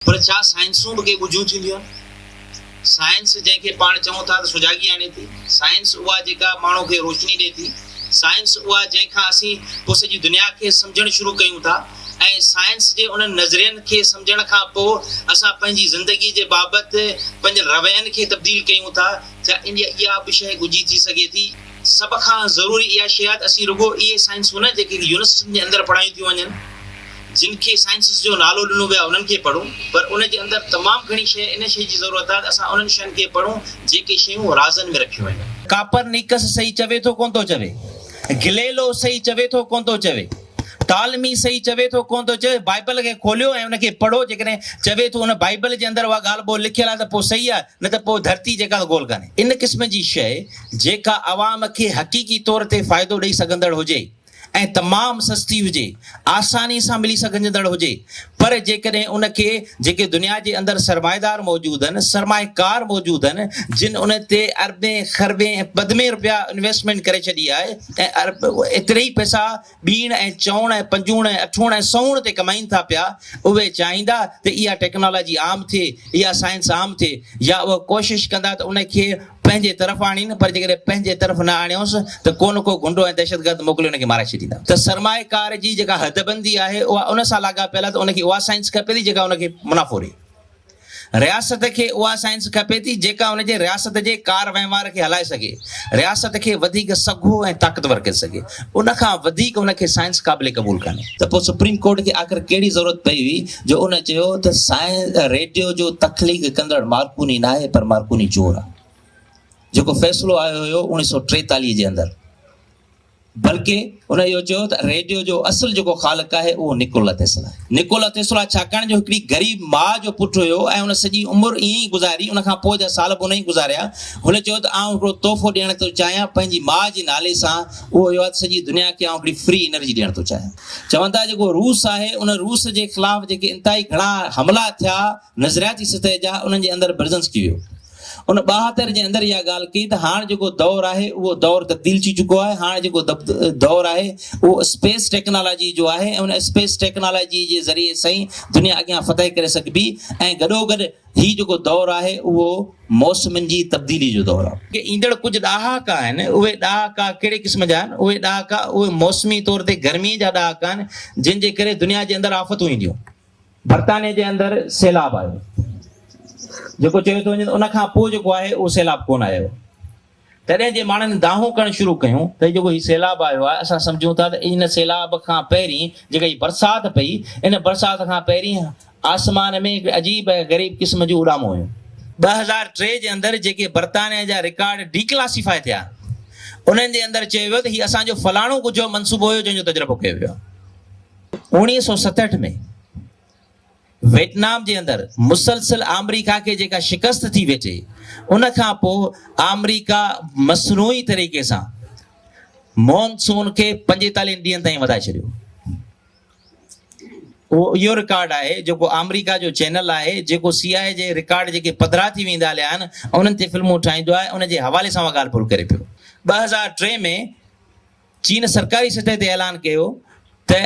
پر ڇا سائنسون به ڪي ڳجهيون ٿينديون آهن؟ سائنس جنهن کي پاڻ چئون ٿا ته سجاڳي آڻي ٿي، سائنس اها جيڪا ماڻهو کي روشني ڏئي ٿي، سائنس اها جنهن کان اسين پوء سڄي دنيا کي سمجهڻ شروع ڪيون ٿا ۽ سائنس جي انهن نظرين کي سمجهڻ کان پوء اسان پنهنجي زندگي جي بابت پنهنجن روين کي تبديل ڪيون ٿا، ڇا اها به شيء ڳجهي ٿي سگهي ٿي؟ سڀ کان ضروري اها شيء آهي ته اسين رڳو اهي سائنسون نه جيڪي يونيورسٽين جي اندر پڙهايون ٿيون وڃن، جن کي سائنسز جو نالو ڏنو ويو آهي انهن کي پڙهون، پر ان جي اندر تمام گهڻي شيء ان شيء جي ضرورت آهي ته اسان انهن شين کي پڙهون جيڪي شيون رازن ۾ رکيون ويون آهن. ڪاپرنيڪس صحيح چوي ٿو ڪونه ٿو چوي، گليلو صحيح چوي ٿو ڪونه ٿو چوي، ٽالمي صحيح چوي ٿو ڪونه ٿو چوي، بائيبل کي کوليو ۽ ان کي پڙهو جيڪڏهن چوي ٿو ان بائيبل جي اندر اها ڳالهه ٻولهه لکيل آهي ته پوء صحيح آهي نه ته پوء ڌرتي جيڪا گول ڪانهي. ان قسم جي شيء جيڪا عوام کي حقيقي طور تي فائدو ڏئي سگهندڙ هجي ۽ تمام سستي هجي، آساني سان ملي سگهجندڙ هجي، پر جيڪڏهن ان کي جيڪي دنيا جي اندر سرمائيدار موجود آهن، سرمائيڪار موجود آهن، جن ان تي اربين، خربين ۽ پدمين رپيا انويسٽمينٽ ڪري ڇڏي آهي ۽ ايتري ئي پئسا ٻيڻ ۽ چئوڻ ۽ پنجوڻ ۽ اٺوڻ ۽ سئوڻ تي ڪمائين ٿا پيا، اهي چاهيندا ته اها ٽيڪنالاجي عام ٿئي، اها سائنس عام ٿئي يا اهي ڪوشش ڪندا ته ان کي پنهنجي طرف آڻين پر جيڪڏهن پنهنجي طرف نه آڻيوس ته ڪو نه ڪو غنڊو ۽ دهشتگرد موڪلي ان کي مارائي ڇڏيندا. ته سرمائيڪار جي جيڪا حدبندي آهي اها ان سان لاڳاپيل آهي ته ان کي اها سائنس کپي ٿي جيڪا ان کي منافعو ڏئي. رياست کي اها سائنس کپي ٿي جيڪا ان جي رياست جي ڪار وهنوار کي هلائي سگهي، رياست کي وڌيڪ سگهو ۽ طاقتور ڪري سگهي. ان کان وڌيڪ ان کي سائنس قابل قبول ڪانهي. ته پوء سپريم ڪورٽ کي آخر ڪهڙي ضرورت پئي هئي جو ان چيو ته سائنس ريڊيو جو تخليق ڪندڙ مارڪوني ناهي پر مارڪوني چور آهي. جيڪو فيصلو آيو هيو اوڻيهه سئو ٽيتاليهه جي اندر. بلڪه هن اهو چيو ته ريڊيو جو اصل جيڪو خالق آهي اهو نڪولا تيسلا آهي. نڪولا تيسلا ڇاڪاڻ جو هڪڙي غريب ماء جو پٽ هيو ۽ هن سڄي عمر ائين ئي گذاري، ان کان پوء جا سال به هن ئي گذاريا. هن چيو ته آئون هڪڙو تحفو ڏيڻ ٿو چاهيان پنهنجي ماء جي نالي سان، اهو اهو آهي ته سڄي دنيا کي آئون هڪڙي فري انرجي ڏيڻ ٿو چاهيان. چون ٿا جيڪو روس آهي ان روس جي خلاف جيڪي انتهائي گهڻا حملا ٿيا نظرياتي سطح جا انهن جي اندر برزنسڪي ويو. ان 72 جي اندر اها ڳالهه ڪئي ته هاڻ جيڪو دور آهي اهو دور تبديل ٿي چڪو آهي، هاڻ جيڪو دور آهي اهو اسپيس ٽيڪنالاجي جو آهي ۽ ان اسپيس ٽيڪنالاجي جي ذريعي سان ئي دنيا اڳيان فتح ڪري سگهبي ۽ گڏوگڏ هي جيڪو دور آهي اهو موسمن جي تبديلي جو دور آهي. ڪي ايندڙ ڪجهه ڏهاڪا آهن، اهي ڏهاڪا ڪهڙي قسم جا آهن؟ اهي ڏهاڪا اهي موسمي طور تي گرمي جا ڏهاڪا آهن، جن جي ڪري دنيا جي اندر آفتون اينديون. برطانيه جي اندر سيلاب آيو جيڪو چيو ٿو وڃي ته ان کان پوء جيڪو آهي اهو سيلاب ڪونه آيو. تڏهن جي ماڻهن دانهون ڪرڻ شروع ڪيون ته هي جيڪو هي سيلاب آيو آهي اسان سمجهون ٿا ته ان سيلاب کان پهرين جيڪا هي برسات پئي ان برسات کان پهرين آسمان ۾ هڪڙي عجيب ۽ غريب قسم جون اڏامون هيون. 2003 جي اندر جيڪي برطانيه جا رڪارڊ ڊي ڪلاسيفائي ٿيا انهن جي اندر چيو ويو ته هي اسان جو فلاڻو ڳجهو منصوبو هيو جنهن جو تجربو ڪيو ويو آهي. 1967 ۾ ويٽنام جي اندر مسلسل آمريڪا کي جيڪا شڪست ٿي ويٺي ان کان پوء آمريڪا مصنوعي طريقي سان مونسون کي 45 ڏينهن تائين وڌائي ڇڏيو. اهو اهو رڪارڊ آهي جيڪو آمريڪا جو چينل آهي جيڪو سي آء اي جي رڪارڊ جيڪي پڌرا ٿي ويندا هليا آهن انهن تي فلمون ٺاهيندو آهي ان جي حوالي سان اها ڳالهه ٻولهه ڪري پيو. 2003 ۾ چين سرڪاري سطح تي اعلان ڪيو ته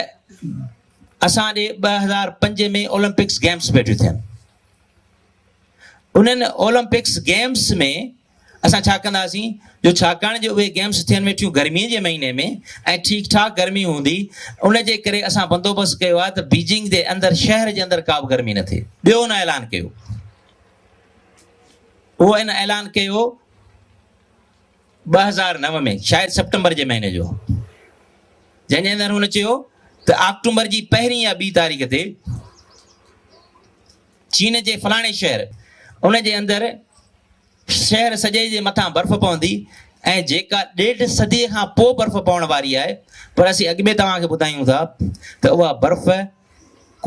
اسان ڏي 2005 ۾ اولمپڪس گيمز پيٺيون ٿين. انهن اولمپڪس گيمز ۾ اسان ڇا ڪنداسين جو ڇاڪاڻ جو اهي گيمز ٿين ويٺيون گرمي جي مهيني ۾ ۽ ٺيڪ ٺاڪ گرمي هوندي ان جي ڪري اسان بندوبست ڪيو آهي ته بيجنگ جي اندر شهر جي اندر ڪا به گرمي نه ٿئي. ٻيو ان اعلان ڪيو اهو ان اعلان ڪيو 2009 ۾ شايد سيپٽمبر جي مهيني جو جنهن جي اندر هن چيو ته آڪٽومبر جي پهرين يا ٻي تاريخ تي چين جي فلاڻي شهر ان جي اندر شهر سڄي جي مٿان برف پوندي ۽ جيڪا ڏيڍ صدي کان پوء برف پوڻ واري آهي پر اسين اڳ ۾ توهان کي ٻڌايون ٿا ته اها برف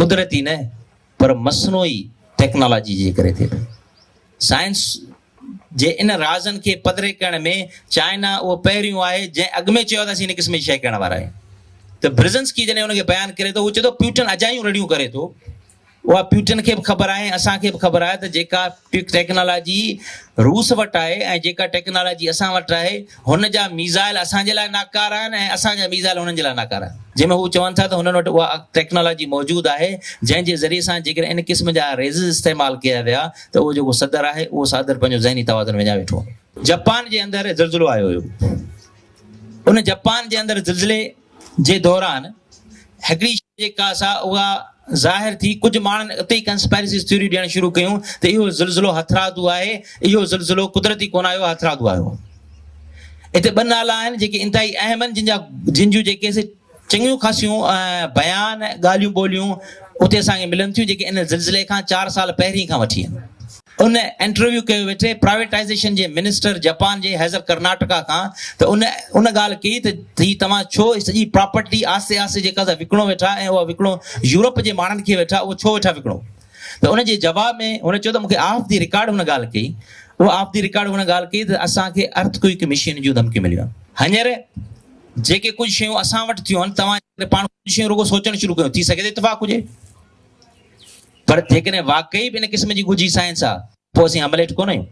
قدرتي نه پر مصنوعي ٽيڪنالاجي جي ڪري ٿئي پئي. سائنس جي ان رازن کي پڌري ڪرڻ ۾ چائنا اهو پهريون آهي جنهن اڳ ۾ چيو ته اسين ان قسم جي شيء ڪرڻ وارا آهيون ته برزنسڪي جڏهن ان کي بيان ڪري ٿو هو چئي ٿو پيوٽن اجايون رڙيون ڪري ٿو. اها پيوٽن کي به خبر آهي ۽ اسان کي به خبر آهي ته جيڪا ٽيڪنالاجي روس وٽ آهي ۽ جيڪا ٽيڪنالاجي اسان وٽ آهي هن جا ميزائل اسان جي لاء ناڪاره آهن ۽ اسان جا ميزائل هنن جي لاء ناڪاره آهن. جنهن ۾ هو چون ٿا ته هنن وٽ اها ٽيڪنالاجي موجود آهي جنهن جي ذريعي سان جيڪڏهن ان قسم جا ريزز استعمال ڪيا ويا ته اهو جيڪو صدر آهي اهو صدر پنهنجو ذهني توازن وڃائي ويٺو هوندو. جپان جي اندر زلزلو آيو هيو ان جپان جي اندر زلزلي جي دوران هڪڙي شيء جيڪا سا اها ظاهر ٿي ڪجهه ماڻهن اتي ئي ڪنسپائرسي ٿيوري ڏيڻ شروع ڪيون ته اهو زلزلو هٿرادو آهي اهو زلزلو قدرتي ڪونه آيو هٿرادو آيو اتي ٻه نالا آهن جيڪي انتهائي اهم آهن جن جا جن جون جيڪي سي چڱيون خاصيون بيان ڳالهيون ٻولهيون اتي اسان کي ملن ٿيون جيڪي ان زلزلي کان 4 سال پهرين کان وٺي آهن. ان انٽرويو ڪيو ويٺي پرائيويٽائيزيشن جي منسٽر جپان جي هيزل ڪرناٽڪا کان ته ان ان ڳالهه ڪئي ته هي توهان ڇو سڄي پراپرٽي آهستي آهستي جيڪا سا وڪڻو ويٺا ۽ اها وڪڻو يورپ جي ماڻهن کي ويٺا اهو ڇو ويٺا وڪڻو ته ان جي جواب ۾ هن چيو ته مون کي آف the record هن ڳالهه ڪئي اها آف the record هن ڳالهه ڪئي ته اسان کي ارٿ ڪوئڪ مشين جون ڌمڪيون مليون آهن هينئر جيڪي ڪجهه شيون اسان وٽ ٿيون آهن توهان پاڻ ڪجهه شيون رڳو سوچڻ شروع ڪيو ٿي سگهي ته اتفاق هجي پر جيڪڏهن واقعي به ان قسم جي ڳجهي سائنس آ پوء اسين حملي هيٺ ڪونه آهيون.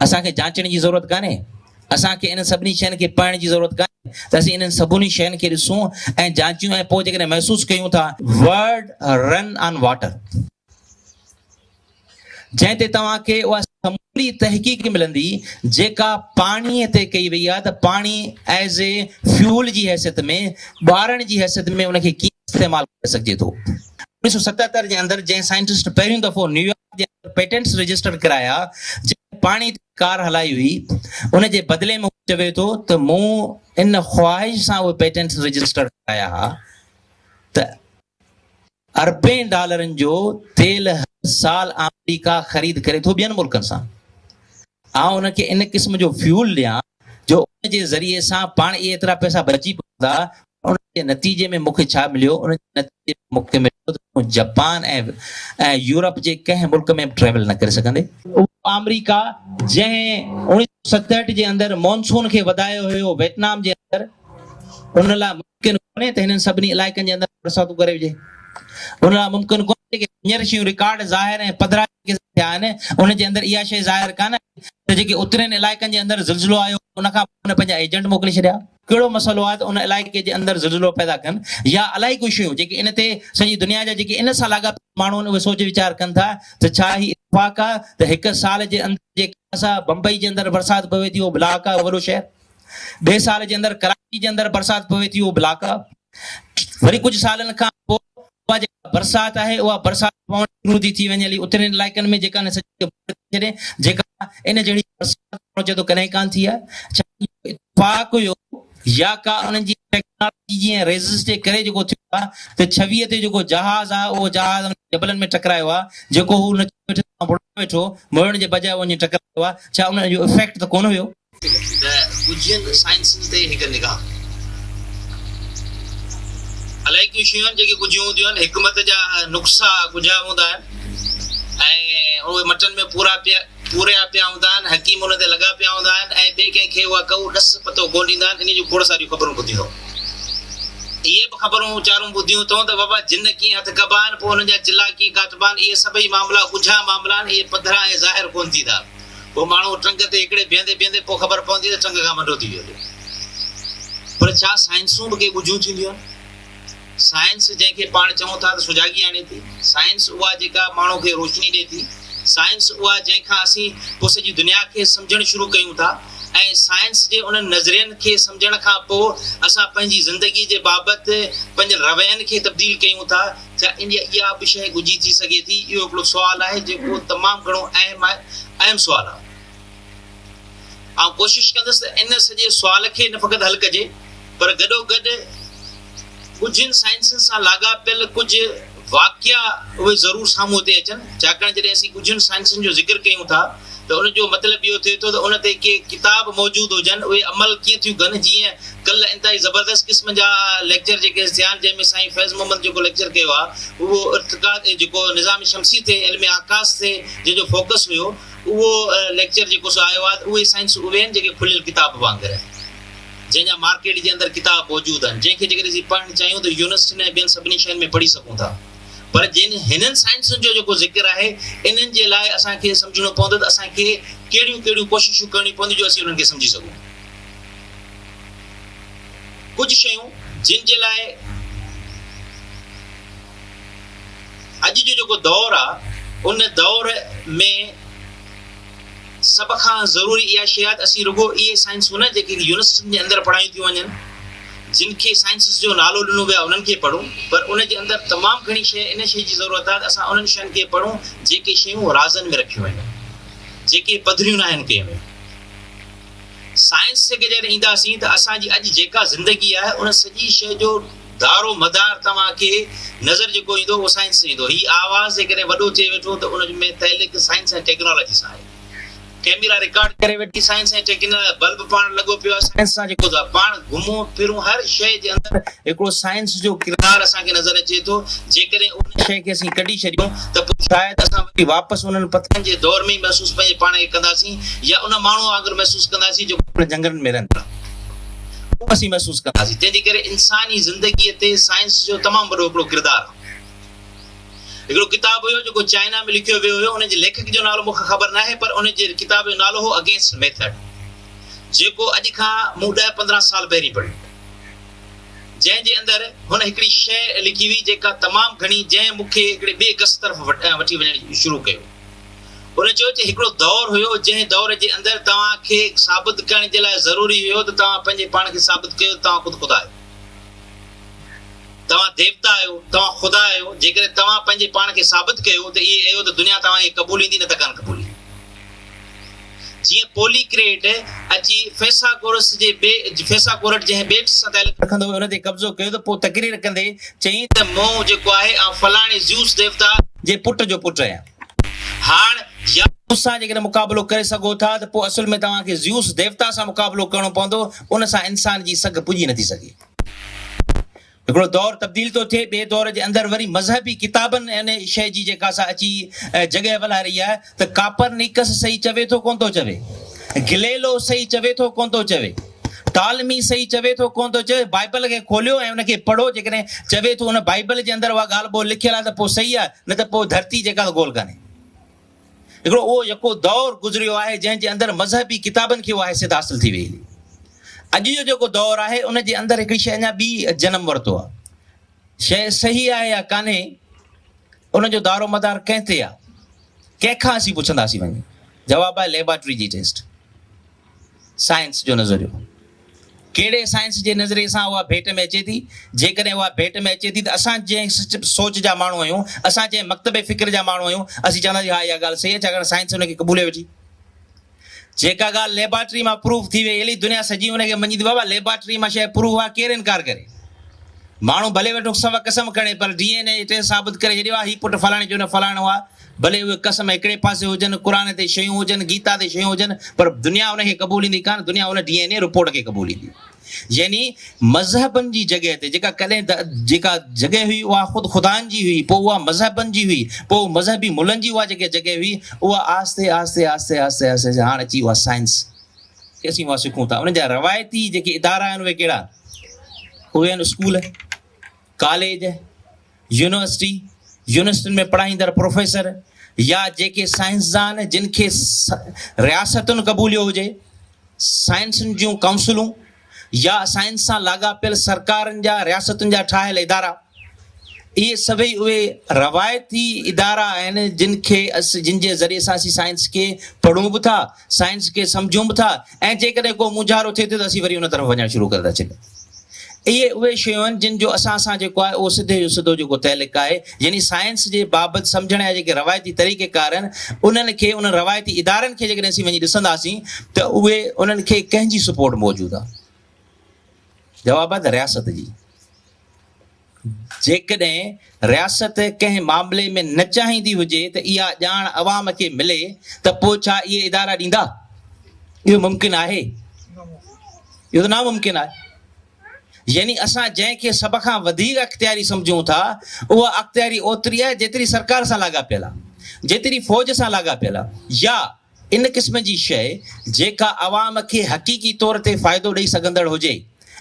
اسان کي جانچڻ جي ضرورت ڪانهي. اسان کي انهن سڀني شين کي پڙهڻ جي ضرورت ڪانهي ته اسين انهن سڀني شين کي ڏسون ۽ جانچيون ۽ پوء جيڪڏهن محسوس ڪيون ٿا. ورلڊ رن آن واٽر جنهن تي توهان کي اها سموري تحقيق ملندي جيڪا پاڻي تي ڪئي وئي آهي ته پاڻي ايز اي فيول جي حيثيت ۾ ٻارڻ جي حيثيت ۾ ان کي ڪيئن استعمال ڪري سگهجي ٿو. 1977 جي اندر جنهن سائنٽسٽ پهريون دفعو نيويارڪ جي اندر پيٽنٽس رجسٽر ڪرايا جنهن پاڻي تي ڪار هلائي هئي ان جي بدلي ۾ هو چوي ٿو ته مون ان خواهش سان اهي پيٽنٽس رجسٽر ڪرايا ها ته اربين ڊالرن جو تيل هر سال آمريڪا خريد ڪري ٿو ٻين ملڪن سان. آئون ان کي ان قسم جو فيول ڏيان جو ان جي ذريعي سان پاڻ اهي ايترا پئسا بچي پوندا. ان جي نتيجي ۾ مون کي ڇا مليو؟ ان جي نتيجي ۾ مون کي مليو ته تون جپان ۽ يورپ جي ڪنهن ملڪ ۾ به ٽريول نه ڪري سگهندي. اهو آمريڪا جنهن 1967 جي اندر مونسون کي وڌايو هيو ويٽنام جي اندر ان لاء ممڪن ڪونهي ته هنن سڀني علائقن جي اندر برساتون ڪري وجهي. ان لاء ممڪن ڪونهي جيڪي هينئر شيون رڪارڊ ظاهر ۽ پڌرا جيڪي ٿيا آهن ان جي اندر اها شيء ظاهر ڪانه ته جيڪي اترين علائقن جي اندر زلزلو آيو ان کان پوء هن پنهنجا ايجنٽ موڪلي ڇڏيا. ڪهڙو مسئلو آهي ته ان علائقي جي اندر زلزلو پيدا ڪن يا الائي ڪو شيون جيڪي ان تي سڄي دنيا جا جيڪي ان سان لاڳاپيل ماڻهو آهن اهي سوچ ويچار ڪن ٿا ته ڇا هي اتفاق آهي ته هڪ سال جي اندر جيڪا سا بمبئي جي اندر برسات پوي ٿي اهو بلاڪ آهي وڏو شهر ٻئي سال جي اندر ڪراچي جي اندر برسات پوي ٿي اهو بلاڪ آ وري ڪجهه سالن کان پوء اها جيڪا برسات آهي اها برسات پوڻ شروع ٿي ٿي وڃي هلي اترين علائقن ۾ جيڪا سڄي ڇڏي جيڪا ان جهڙي برسات ماڻهو چئي ٿو ڪڏهن ڪانه ٿي آهي ڇا اهو اتفاق هيو يا ڪا انهن جي ٽيڪنالاجي جي ۽ ريزسٽ جي ڪري جيڪو ٿيو آهي ته 26 تي جيڪو جهاز آهي اهو جهاز جبلن ۾ ٽڪرايو آهي جيڪو هو نه ويٺو ويٺو مڙڻ جي بجاء وڃي ٽڪرايو آهي ڇا ان جو افيڪٽ ته ڪونه هيو. ته ڳجهين سائنسن تي هڪ نگاهه. الائي ڪيون شيون آهن جيڪي ڳجهيون هونديون آهن، حڪمت جا نقصا ڳجها هوندا آهن ۽ اهي مٽن ۾ پورا پيا پوريا پيا هوندا آهن، حڪيم انهن تي لڳا پيا هوندا آهن ۽ ٻئي ڪنهن کي اها ڪو ڏس پتو ڪونه ڏيندا آهن، انهي جون کوڙ ساريون خبرون ٻڌيون اٿئون. اهي به خبرون چارون ٻڌيون اٿئون ته بابا جن ڪيئن هٿ ڪبا آهن، پوء انهن جا چلا ڪيئن ڪاٽبا آهن، اهي سڀئي معاملا ڳجها معاملا آهن، اهي پڌرا ۽ ظاهر ڪونه ٿيندا. پوء ماڻهو ٽنگ تي هڪڙي بيهندي بيهندي پوء خبر پوندي ته ٽنگ کان منڍو ٿي ويو هليو. پر ڇا سائنسون به ڪي ڳجهيون ٿينديون آهن؟ سائنس جنهن کي پاڻ چئون ٿا ته سجاڳي آڻي ٿي، سائنس اها جيڪا ماڻهو کي روشني ڏئي ٿي، سائنس اها جنهن کان اسين پوء سڄي دنيا کي سمجهڻ شروع ڪيون ٿا ۽ سائنس جي انهن نظرين کي سمجهڻ کان پوء اسان پنهنجي زندگي جي بابت پنهنجن روين کي تبديل ڪيون ٿا. ڇا ان جي اها به شيء ڳجهي ٿي سگهي ٿي؟ اهو هڪڙو سوال آهي جيڪو تمام گهڻو اهم آهي، اهم سوال آهي. آئون ڪوشش ڪندس ته ان سڄي سوال کي نه فقط حل ڪجي پر گڏوگڏ ڳجهين سائنسن سان لاڳاپيل ڪجهه واقعا اهي ضرور سامهون اتي اچن، ڇاڪاڻ جڏهن اسين ڳجهين سائنسن جو ذڪر ڪيون ٿا ته ان جو مطلب اهو ٿئي ٿو ته ان تي ڪي ڪتاب موجود هجن، اهي عمل ڪيئن ٿيون ڪن، جيئن ڪلهه انتهائي زبردست قسم جا ليڪچر جيڪي ٿيا آهن، جنهن ۾ سائين فيض محمد جيڪو ليڪچر ڪيو آهي اهو ارتقا جيڪو نظام شمسي تي علم آڪاس تي جنهن جو فوڪس هيو اهو ليڪچر جيڪو سو آيو آهي ته اهي سائنسون اهي آهن جيڪي کليل ڪتاب وانگر آهن جنهن جا مارڪيٽ جي اندر ڪتاب موجود آهن جنهن کي جيڪڏهن اسين پڙهڻ چاهيون ته يونيورسٽين ۽ ٻين سڀني شين ۾ پڙهي سگهون ٿا. پر جن هنن سائنسن جو جيڪو ذڪر آهي، انهن جي لاء اسان کي سمجهڻو پوندو ته اسان کي ڪهڙيون ڪهڙيون ڪوششون ڪرڻيون پونديون جو اسين انهن کي سمجهي سگهون. ڪجهه شيون جن جي لاء اڄ جو جيڪو دور آ، ان دور ۾ سڀ کان ضروري اها شيء آهي ته اسين رڳو اهي سائنسون نه جيڪي يونيورسٽين جي اندر پڙهايون ٿيون وڃن، جن کي سائنسز جو نالو ڏنو ويو آهي انهن کي پڙهون، پر ان جي اندر تمام گهڻي شيء ان شيء جي ضرورت آهي ته اسان انهن شين کي پڙهون جيڪي شيون رازن ۾ رکيون ويون آهن، جيڪي پڌريون ناهن ڪيون ويون. سائنس کي جڏهن اينداسين ته اسان جي اڄ جيڪا زندگي آهي ان سڄي شيء جو دارو مدار توهان کي نظر جيڪو ايندو اهو سائنس سان ايندو. هي آواز جيڪڏهن وڏو ٿئي ويٺو ته ان ۾ تعلق سائنس ۽ ٽيڪنالاجي سان آهي. ڪئميرا رڪارڊ ڪري ويٺي سائنس ۽ ٽيڪنالاجي، بلب پاڻ لڳو پيو آهي سائنس سان جيڪو پاڻ گهمون ڦرون هر شيء جي اندر هڪڙو سائنس جو ڪردار اسان کي نظر اچي ٿو. جيڪڏهن ان شيء کي اسين ڪڍي ڇڏيون ته پوء شايد اسان وري واپس انهن پٿرن جي دور ۾ ئي محسوس پنهنجي پاڻ کي ڪنداسين يا ان ماڻهوء وانگر محسوس ڪنداسين جيڪو انهن جهنگلن ۾ رهن ٿا. اهو اسين محسوس ڪنداسين. تنهن جي ڪري انساني زندگيء تي سائنس جو تمام وڏو هڪڙو ڪردار آهي. هڪڙو ڪتاب هيو جيڪو چائنا ۾ لکيو ويو هيو. ان جي ليکڪ جو نالو مون کي خبر ناهي پر ان جي ڪتاب جو نالو هو اگينسٽ ميٿڊ جيڪو اڄ کان مون ڏهه 15 سال پهرين پڙهيو. جنهن جي اندر هن هڪڙي شيء لکي هئي جيڪا تمام گهڻي جنهن مون کي هڪڙي ٻئي گس طرف وٺي وڃڻ شروع ڪيو. هن چيو ته هڪڙو دور هيو جنهن دور جي اندر توهان کي ثابت ڪرڻ جي لاء ضروري هيو ته توهان پنهنجي پاڻ کي ثابت ڪيو ته توهان خود خدا آهيو. توهان ديوتا آهيو، توهان خدا آهيو، جيڪڏهن توهان پنهنجي پاڻ کي ثابت ڪيو ته اهي اهو ته دنيا توهان کي قبوليندي نه ته ڪانه قبوليندي. جيئن پوليڪريٽ اچي فيثاغورث جي فيثاغورٽ جنهن ٻيٽ سان تعلق رکندو هو ان تي قبضو ڪيو ته پوء تقرير ڪندي چيائين ته مون جيڪو آهي آئون فلاڻي زيوس ديوتا جي پٽ جو پٽ آهيان. هاڻ يا مون سان جيڪڏهن مقابلو ڪري سگهو ٿا ته پوء اصل ۾ توهان کي زيوس ديوتا سان مقابلو ڪرڻو پوندو، ان سان انسان جي سگهه پڄي نٿي سگهي. هڪڙو دور تبديل ٿو ٿئي، ٻئي دور جي اندر وري مذهبي ڪتابن ان شيء جي جيڪا سا اچي جڳهه ولاري آهي ته ڪاپرنيڪس صحيح چوي ٿو ڪونه ٿو چوي، گليلو صحيح چوي ٿو ڪونه ٿو چوي، ٽالمي صحيح چوي ٿو ڪونه ٿو چوي، بائبل کي کوليو ۽ ان کي پڙهو جيڪڏهن چوي ٿو ان بائبل جي اندر اها ڳالهه ٻولهه لکيل آهي ته پوء صحيح آهي نه ته پوء ڌرتي جيڪا سا گول ڪانهي. هڪڙو اهو يڪو دور گذريو آهي جنهن جي اندر مذهبي ڪتابن کي اها حيثيت حاصل ٿي وئي هئي. اڄ جو جيڪو دور آهي ان جي اندر هڪڙي شيء اڃا ٻي جنم ورتو آهي. شيء صحيح آهي يا ڪانهي ان جو دارو مدار ڪنهن تي آهي؟ ڪنهن کان اسين پڇنداسين وڃي؟ جواب آهي ليبارٽري جي ٽيسٽ. سائنس جو نظريو. ڪهڙي سائنس جي نظريي سان اها ڀيٽ ۾ اچي ٿي؟ جيڪڏهن اها ڀيٽ ۾ اچي ٿي ته اسان جنهن سوچ جا ماڻهو آهيون، اسان جنهن مڪتب فڪر جا ماڻهو آهيون، اسين چونداسين ها اها ڳالهه صحيح آهي ڇاڪاڻ سائنس ان کي قبولي ويٺي. جيڪا ڳالهه ليبارٽري مان پروف ٿي وئي هلي دنيا سڄي ان کي مڃيندي بابا ليبارٽري مان شيء پروف آهي ڪير انڪار ڪري. ماڻهو ڀلي ويٺو سوا قسم کڻي پر ڊي اين اي ٽيسٽ ثابت ڪري ڇڏيو آهي هي پٽ فلاڻي جو نه فلاڻو آهي. ڀلي اهي قسم هڪڙي پاسي هجن، قرآن تي شيون هجن، گيتا تي شيون هجن، پر دنيا ان کي قبوليندي ڪانه، دنيا ان ڊي اين اي رپورٽ کي قبوليندي. يعني مذهبن جي جڳهه تي جيڪا ڪڏهن جيڪا جڳهه هئي اها خود خدائن جي هئي، پوء اها مذهبن جي هئي، پوء مذهبي ملن جي اها جيڪا جڳهه هئي، اها آهستي آهستي آهستي آهستي آهستي هاڻ اچي اها سائنس کي اسين اها سکون ٿا. انهن جا روايتي جيڪي ادارا آهن اهي ڪهڙا؟ اهي آهن اسڪول، ڪاليج، يونيورسٽي، يونيورسٽين ۾ پڙهائيندڙ پروفيسر يا جيڪي سائنسدان جن کي رياستن قبوليو هجي، سائنسن جون ڪائونسلون يا سائنس سان لاڳاپيل سرڪارن جا رياستن جا ٺاهيل ادارا، اهي سڀئي اهي روايتي ادارا آهن جن کي جن جي ذريعي سان اسين سائنس کي پڙهون به ٿا، سائنس کي سمجهون به ٿا ۽ جيڪڏهن ڪو مونجهارو ٿئي ٿو ته اسين وري ان طرف وڃڻ شروع ڪري ٿا ڇڏيون. اهي اهي شيون آهن جن جو اسان سان جيڪو آهي اهو سڌي جو سڌو جيڪو تعلق آهي يعني سائنس جي بابت سمجهڻ جا جيڪي روايتي طريقه ڪار آهن انهن کي انهن روايتي ادارن کي جيڪڏهن اسين وڃي ڏسنداسين ته اهي انهن کي ڪنهن جي سپورٽ موجود آهي؟ جواب آهي ته رياست جي. جيڪڏهن رياست ڪنهن معاملي ۾ نه چاهيندي هجي ته اها ڄاڻ عوام کي ملي ته پوء ڇا اهي ادارا ڏيندا؟ اهو ممڪن آهي؟ اهو ته ناممڪن آهي. يعني اسان جنهن کي سڀ کان وڌيڪ اختياري سمجهون ٿا، اها اختياري اوتري آهي جيتري سرڪار سان لاڳاپيل آهي، جيتري فوج سان لاڳاپيل آهي يا ان قسم جي شيء جيڪا عوام کي حقيقي طور تي فائدو ڏئي سگهندڙ هجي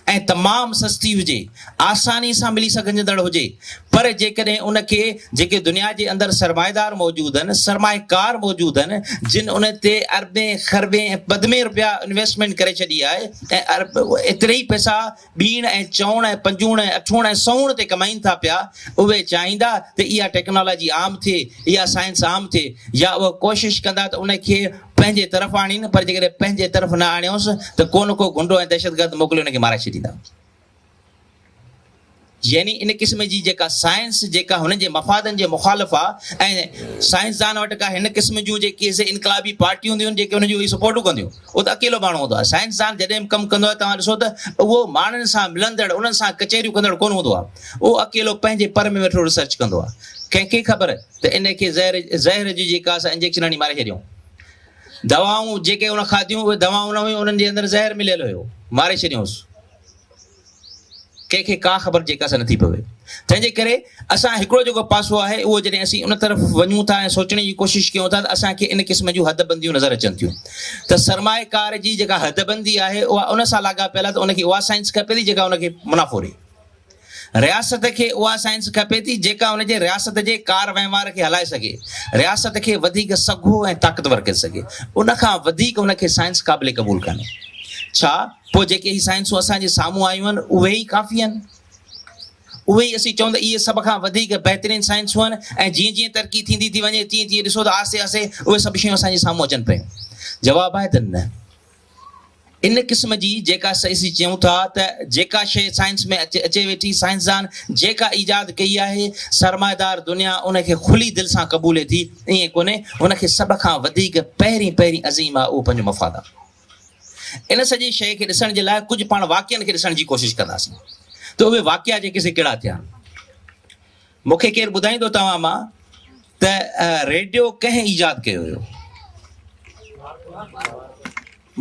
۽ تمام سستي هجي، آساني سان ملي سگهجندڙ هجي، پر جيڪڏهن ان کي جيڪي دنيا جي اندر سرمائيدار موجود آهن، سرمائيڪار موجود آهن، جن ان تي اربين، خربين ۽ پدمين رپيا انويسٽمينٽ ڪري ڇڏي آهي ۽ ايتري ئي پئسا ٻيڻ ۽ چئوڻ ۽ پنجوڻ ۽ اٺوڻ ۽ سئوڻ تي ڪمائين ٿا پيا، اهي چاهيندا ته اها ٽيڪنالاجي عام ٿئي، اها سائنس عام ٿئي يا اهي ڪوشش ڪندا ته ان کي پنهنجي طرف آڻين، پر جيڪڏهن پنهنجي طرف نه آڻيوس ته ڪو نه ڪو غنڊو ۽ دهشتگرد موڪلي ان کي مارائي ڇڏيندا. يعني ان قسم جي جيڪا سائنس جيڪا هنن جي مفادن جي مخالف آ ۽ سائنسدان وٽ ڪا هن قسم جون جيڪي سي انقلابي پارٽيون هونديون آهن جيڪي هن جون سپورٽون ڪنديون اهو ته اڪيلو ماڻهو هوندو آهي. سائنسدان جڏهن به ڪم ڪندو آهي توهان ڏسو ته اهو ماڻهن سان ملندڙ انهن سان ڪچهريون ڪندڙ ڪونه هوندو آهي. اهو اڪيلو پنهنجي پر ۾ ويٺو ريسرچ ڪندو آهي. ڪنهن کي خبر ته ان کي زهر زهر جي جيڪا سا انجيڪشن هڻي ماري ڇڏيائون. دوائون جيڪي ان کاڌيون اهي دوائون نه هيون انهن جي اندر زهر مليل هيو ماري ڇڏيائونس. ڪنهن کي ڪا خبر جيڪا سا نٿي پوي. تنهن جي ڪري اسان هڪڙو جيڪو پاسو آهي اهو جڏهن اسين ان طرف وڃون ٿا ۽ سوچڻ جي ڪوشش ڪيون ٿا ته اسان کي ان قسم جون حد بنديون نظر اچن ٿيون ته سرمائيڪار جي جيڪا حد بندي آهي اها ان سان لاڳاپيل آهي ته ان کي اها سائنس کپي ٿي جيڪا ان کي منافعو ڏئي. رياست کي اها سائنس کپي ٿي جيڪا ان جي رياست جي ڪار وهنوار کي هلائي سگهي، رياست کي وڌيڪ سگهو ۽ طاقتور ڪري سگهي. ان کان وڌيڪ ان کي سائنس قابل قبول ڪانهي. ڇا پوء جيڪي هي سائنسون اسان جي سامهون آيون آهن اهي ئي ڪافي آهن؟ اهي ئي اسين چئون ته اهي سڀ کان وڌيڪ بهترين سائنسون آهن ۽ جيئن جيئن ترقي ٿيندي ٿي وڃي تيئن تيئن ڏسو ته آهستي آهستي اهي سڀ شيون اسان جي سامهون اچن پيون. جواب آهي ته نه. ان قسم جي جيڪا اسين چئون ٿا ته جيڪا شيء سائنس ۾ اچي ويٺي، سائنسدان جيڪا ايجاد ڪئي آهي، سرمائيدار دنيا ان کي کلي دل سان قبولي ٿي، ائين ڪونهي، هن کي سڀ کان وڌيڪ پهرين پهرين عظيم آهي اهو پنهنجو مفاد آهي. ان سڄي شيء کي ڏسڻ جي لاء ڪجهه پاڻ واقعن کي ڏسڻ جي ڪوشش ڪنداسين ته اهي واقعا جيڪي سي ڪهڙا ٿيا. مون کي ڪير ٻڌائيندو توهان مان ته ريڊيو ڪنهن ايجاد ڪيو هيو؟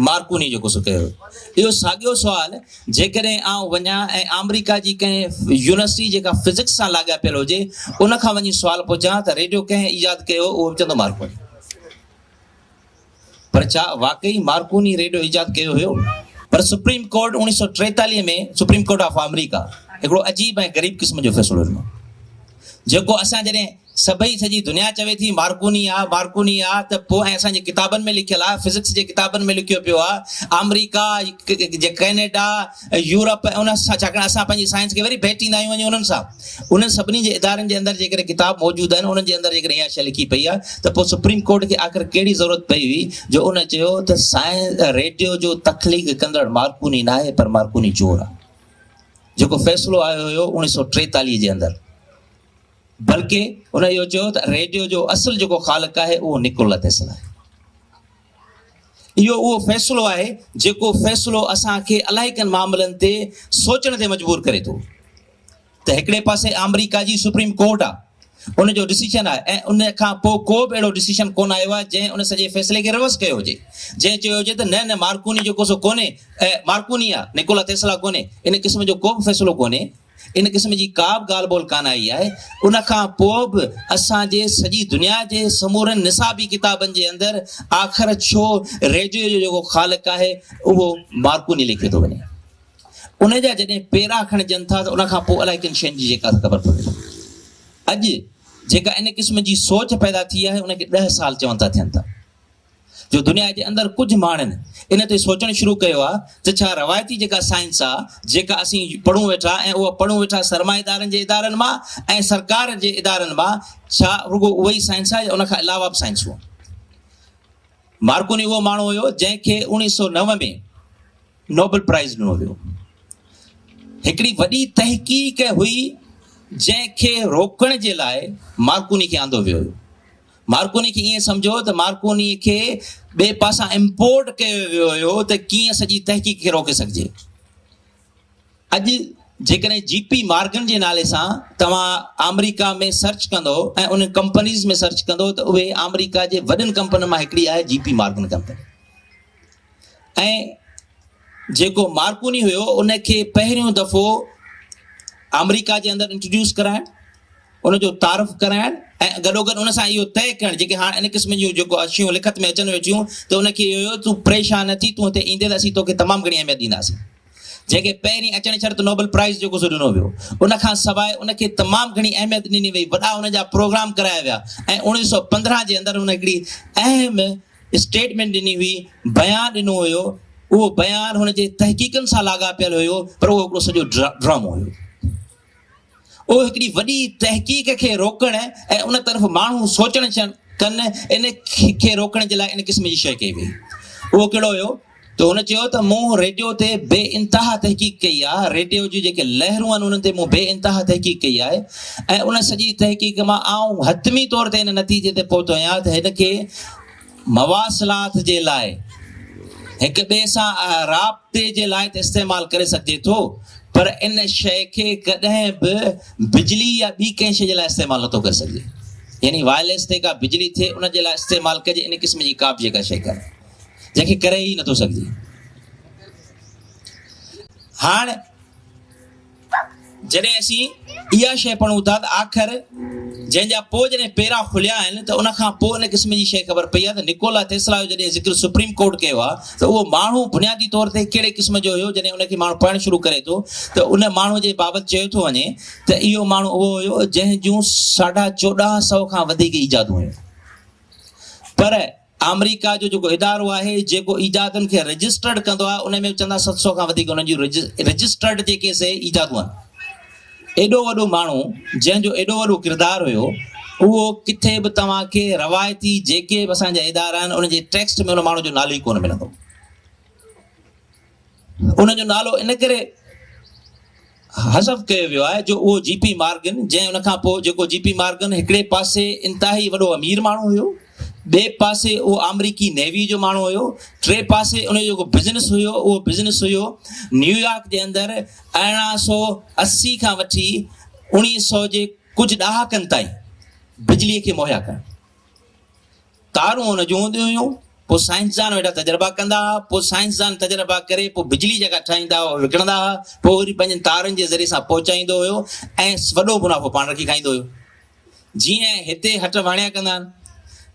مارڪوني جيڪو سو ڪيو هيو. اهو ساڳيو سوال جيڪڏهن آئون وڃان ۽ آمريڪا جي ڪنهن يونيورسٽي جيڪا فزڪس سان لاڳاپيل هجي ان کان وڃي سوال پڇان ته ريڊيو ڪنهن ايجاد ڪيو هو اهو به چوندو مارڪوني. پر ڇا واقعي مارڪوني ريڊيو ايجاد ڪيو هيو؟ پر supreme court 1943 ۾ supreme court of America هڪڙو عجيب ۽ غريب قسم جو فيصلو ڏنو جيڪو اسان جڏهن سڀئي سڄي دنيا چوي ٿي مارڪوني آ مارڪوني آ ته پوء ۽ اسان جي ڪتابن ۾ لکيل آ فزڪس جي ڪتابن ۾ لکيو پيو آ آمريڪا جي ڪينيڊا يورپ ۽ ان سان ڇاڪاڻ اسان پنهنجي سائنس کي وري ڀيٽيندا آهيون وڃي انهن سان انهن سڀني جي ادارن جي اندر جيڪڏهن ڪتاب موجود آهن انهن جي اندر جيڪڏهن اها شيء لکي پئي آهي ته پوء سپريم ڪورٽ کي آخر ڪهڙي ضرورت پئي هئي جو ان چيو ته سائنس ريڊيو جو تخليق ڪندڙ مارڪوني ناهي پر مارڪوني چور آهي جيڪو فيصلو آيو هيو 1943 جي اندر بلڪه ان اهو چيو ته ريڊيو جو اصل جيڪو خالق آهي اهو نڪولا ٽيسلا آهي. اهو اهو فيصلو آهي جيڪو فيصلو اسان کي الائي ڪن معاملن تي سوچڻ تي مجبور ڪري ٿو ته هڪڙي پاسي آمريڪا جي سپريم ڪورٽ آهي ان جو ڊسيشن آهي ۽ ان کان پوء ڪو به اهڙو ڊسيشن ڪونه آيو آهي جنهن ان سڄي فيصلي کي ريورس ڪيو هجي جنهن چيو هجي ته نه نه مارڪوني جيڪو سو ڪونهي مارڪوني آهي نڪولا ٽيسلا ڪونهي ان قسم جو ڪو به فيصلو ڪونهي ان قسم جي ڪا به ڳالهه ٻولهه ڪانه آئي آهي. ان کان پوء به اسان جي سڄي دنيا جي سمورن نصابي ڪتابن جي اندر آخر ڇو ريڊيو جو جيڪو خالق آهي اهو مارڪوني ليکيو ٿو وڃي. ان جا جڏهن پيرا کڻجن ٿا ته ان کان پوء الائي ڪن شين جي جيڪا خبر پوي ٿي. اڄ جيڪا ان قسم جي سوچ پيدا ٿي آهي ان کي ڏهه سال چون ٿا ٿين ٿا. جو دنيا جي اندر ڪجهه ماڻهن ان تي سوچڻ شروع ڪيو آهي ته ڇا روايتي جيڪا سائنس آهي جيڪا اسين پڙهون ويٺا ۽ اها پڙهون ويٺا سرمائيدارن جي ادارن مان ۽ سرڪار جي ادارن مان ڇا رڳو اها ئي سائنس آهي يا ان کان علاوه به سائنسون آهن. مارڪوني اهو ماڻهو هيو جنهن کي 1909 ۾ نوبل پرائز ڏنو ويو. هڪڙي وڏي تحقيق هئي جنهن کي روڪڻ جي لاء مارڪوني کي آندو ويو هيو. مارڪوني کي ائين سمجهو ته مارڪوني کي ٻئي پاسان امپورٽ ڪيو ويو هيو ته ڪيئن سڄي تحقيق کي روڪي سگهجي. اڄ جيڪڏهن جي پي مارگن جي نالي سان توهان آمريڪا ۾ سرچ ڪندو ۽ انهن ڪمپنيز ۾ سرچ ڪندو ته اهي آمريڪا جي وڏين ڪمپنين مان هڪڙي آهي جي پي مارگن ڪمپني ۽ جيڪو مارڪوني هيو ان کي پهريون دفعو آمريڪا جي اندر انٽروڊيوس ڪرائڻ ان جو تعارف ڪرائڻ ۽ گڏوگڏ ان سان اهو طئي ڪرڻ جيڪي هاڻ ان قسم جون جيڪو شيون لکت ۾ اچن ويٺيون ته ان کي اهو هيو تون پريشان نه ٿي تون هتي ايندين ته اسين توکي تمام گهڻي اهميت ڏينداسين. جنهن کي پهرين اچڻ شرط نوبل پرائز جيڪو سو ڏنو ويو. ان کان سواء ان کي تمام گهڻي اهميت ڏني وئي، وڏا ان جا پروگرام ڪرايا ويا ۽ 1915 جي اندر هن هڪڙي اهم اسٽيٽمينٽ ڏني هئي، بيان ڏنو هيو، اهو بيان هن جي تحقيقن سان لاڳاپيل هيو پر اهو هڪڙو سڄو ڊرامو هيو. اهو هڪڙي وڏي تحقيق کي روڪڻ ۽ ان طرف ماڻهو سوچڻ ڪن ان کي روڪڻ جي لاء ان قسم جي شيء ڪئي وئي. اهو ڪهڙو هيو ته هن چيو ته مون ريڊيو تي بي انتها تحقيق ڪئي آهي، ريڊيو جون جيڪي لهرون آهن انهن تي مون بي انتها تحقيق ڪئي آهي ۽ ان سڄي تحقيق مان آئون حتمي طور تي ان نتيجي تي پهتو آهيان ته هن کي مواصلات جي لاء هڪ ٻئي سان رابطي جي لاء ته استعمال ڪري سگهجي ٿو پر ان شيء کي ڪڏهن به بجلي يا ٻي ڪنهن شيء جي لاء استعمال نٿو ڪري سگهجي يعني وائرليس تي ڪا بجلي ٿئي ان جي لاء استعمال ڪجي ان قسم جي ڪا به جيڪا شيء ڪانهي جنهن کي ڪري ئي نٿو سگهجي. هاڻ جڏهن اسين اها شيء پڙهون ٿا ته آخر جنهن جا پوء جڏهن پيرا کليا آهن ته ان کان پوء ان قسم جي شيء خبر پئي آهي ته نڪولا ٽيسلا جو جڏهن ذڪر سپريم ڪورٽ ڪيو آهي ته اهو ماڻهو بنيادي طور تي ڪهڙي قسم جو هيو جڏهن ان کي ماڻهو پڙهڻ شروع ڪري ٿو ته ان ماڻهو جي بابت چيو ٿو وڃي ته اهو ماڻهو اهو هيو جنهن جون ساڍا چوڏهن سئو کان وڌيڪ ايجادون هيون پر آمريڪا جو جيڪو ادارو آهي جيڪو ايجادن کي رجسٽرڊ ڪندو آهي ان ۾ به چوندا 700 کان وڌيڪ انهن جون رجسٽرڊ جيڪي سي ايجادون آهن. ايڏو وڏو ماڻهو جنهن جو ايڏو وڏو ڪردار هيو اهو ڪٿي به توهان کي روايتي جيڪي به اسان جا ادارا آهن انهن جي ٽيڪسٽ ۾ ان ماڻهو جو نالو ئي ڪونه ملندو. ان جو نالو ان ڪري حذف ڪيو ويو آهي جو اهو جي پي مارگن جنهن ان کان پوء جيڪو جي پي مارگن هڪڙي پاسي انتهائي وڏو امير ماڻهو هيو ٻئي پاسي اهو آمريڪي نيوي جو ماڻهو هيو ٽي پاسي ان جو جيڪو بزنس هيو اهو بزنس هيو نيويارڪ جي اندر 1880 کان وٺي 1900 جي ڪجهه ڏهاڪن تائين بجلي کي مهيا ڪرڻ. تارون ان جون هونديون هيون، پوء سائنسدان ويٺا تجربا ڪندا ها، پوء سائنسدان تجربا ڪري پوء بجلي جيڪا ٺاهيندا هئا اها وڪڻندا ها، پوء وري پنهنجن تارن جي ذريعي سان پهچائيندو هيو ۽ وڏو منافعو پاڻ رکي کائيندو هيو. جيئن هتي هٽ واڻيا ڪندا آهن،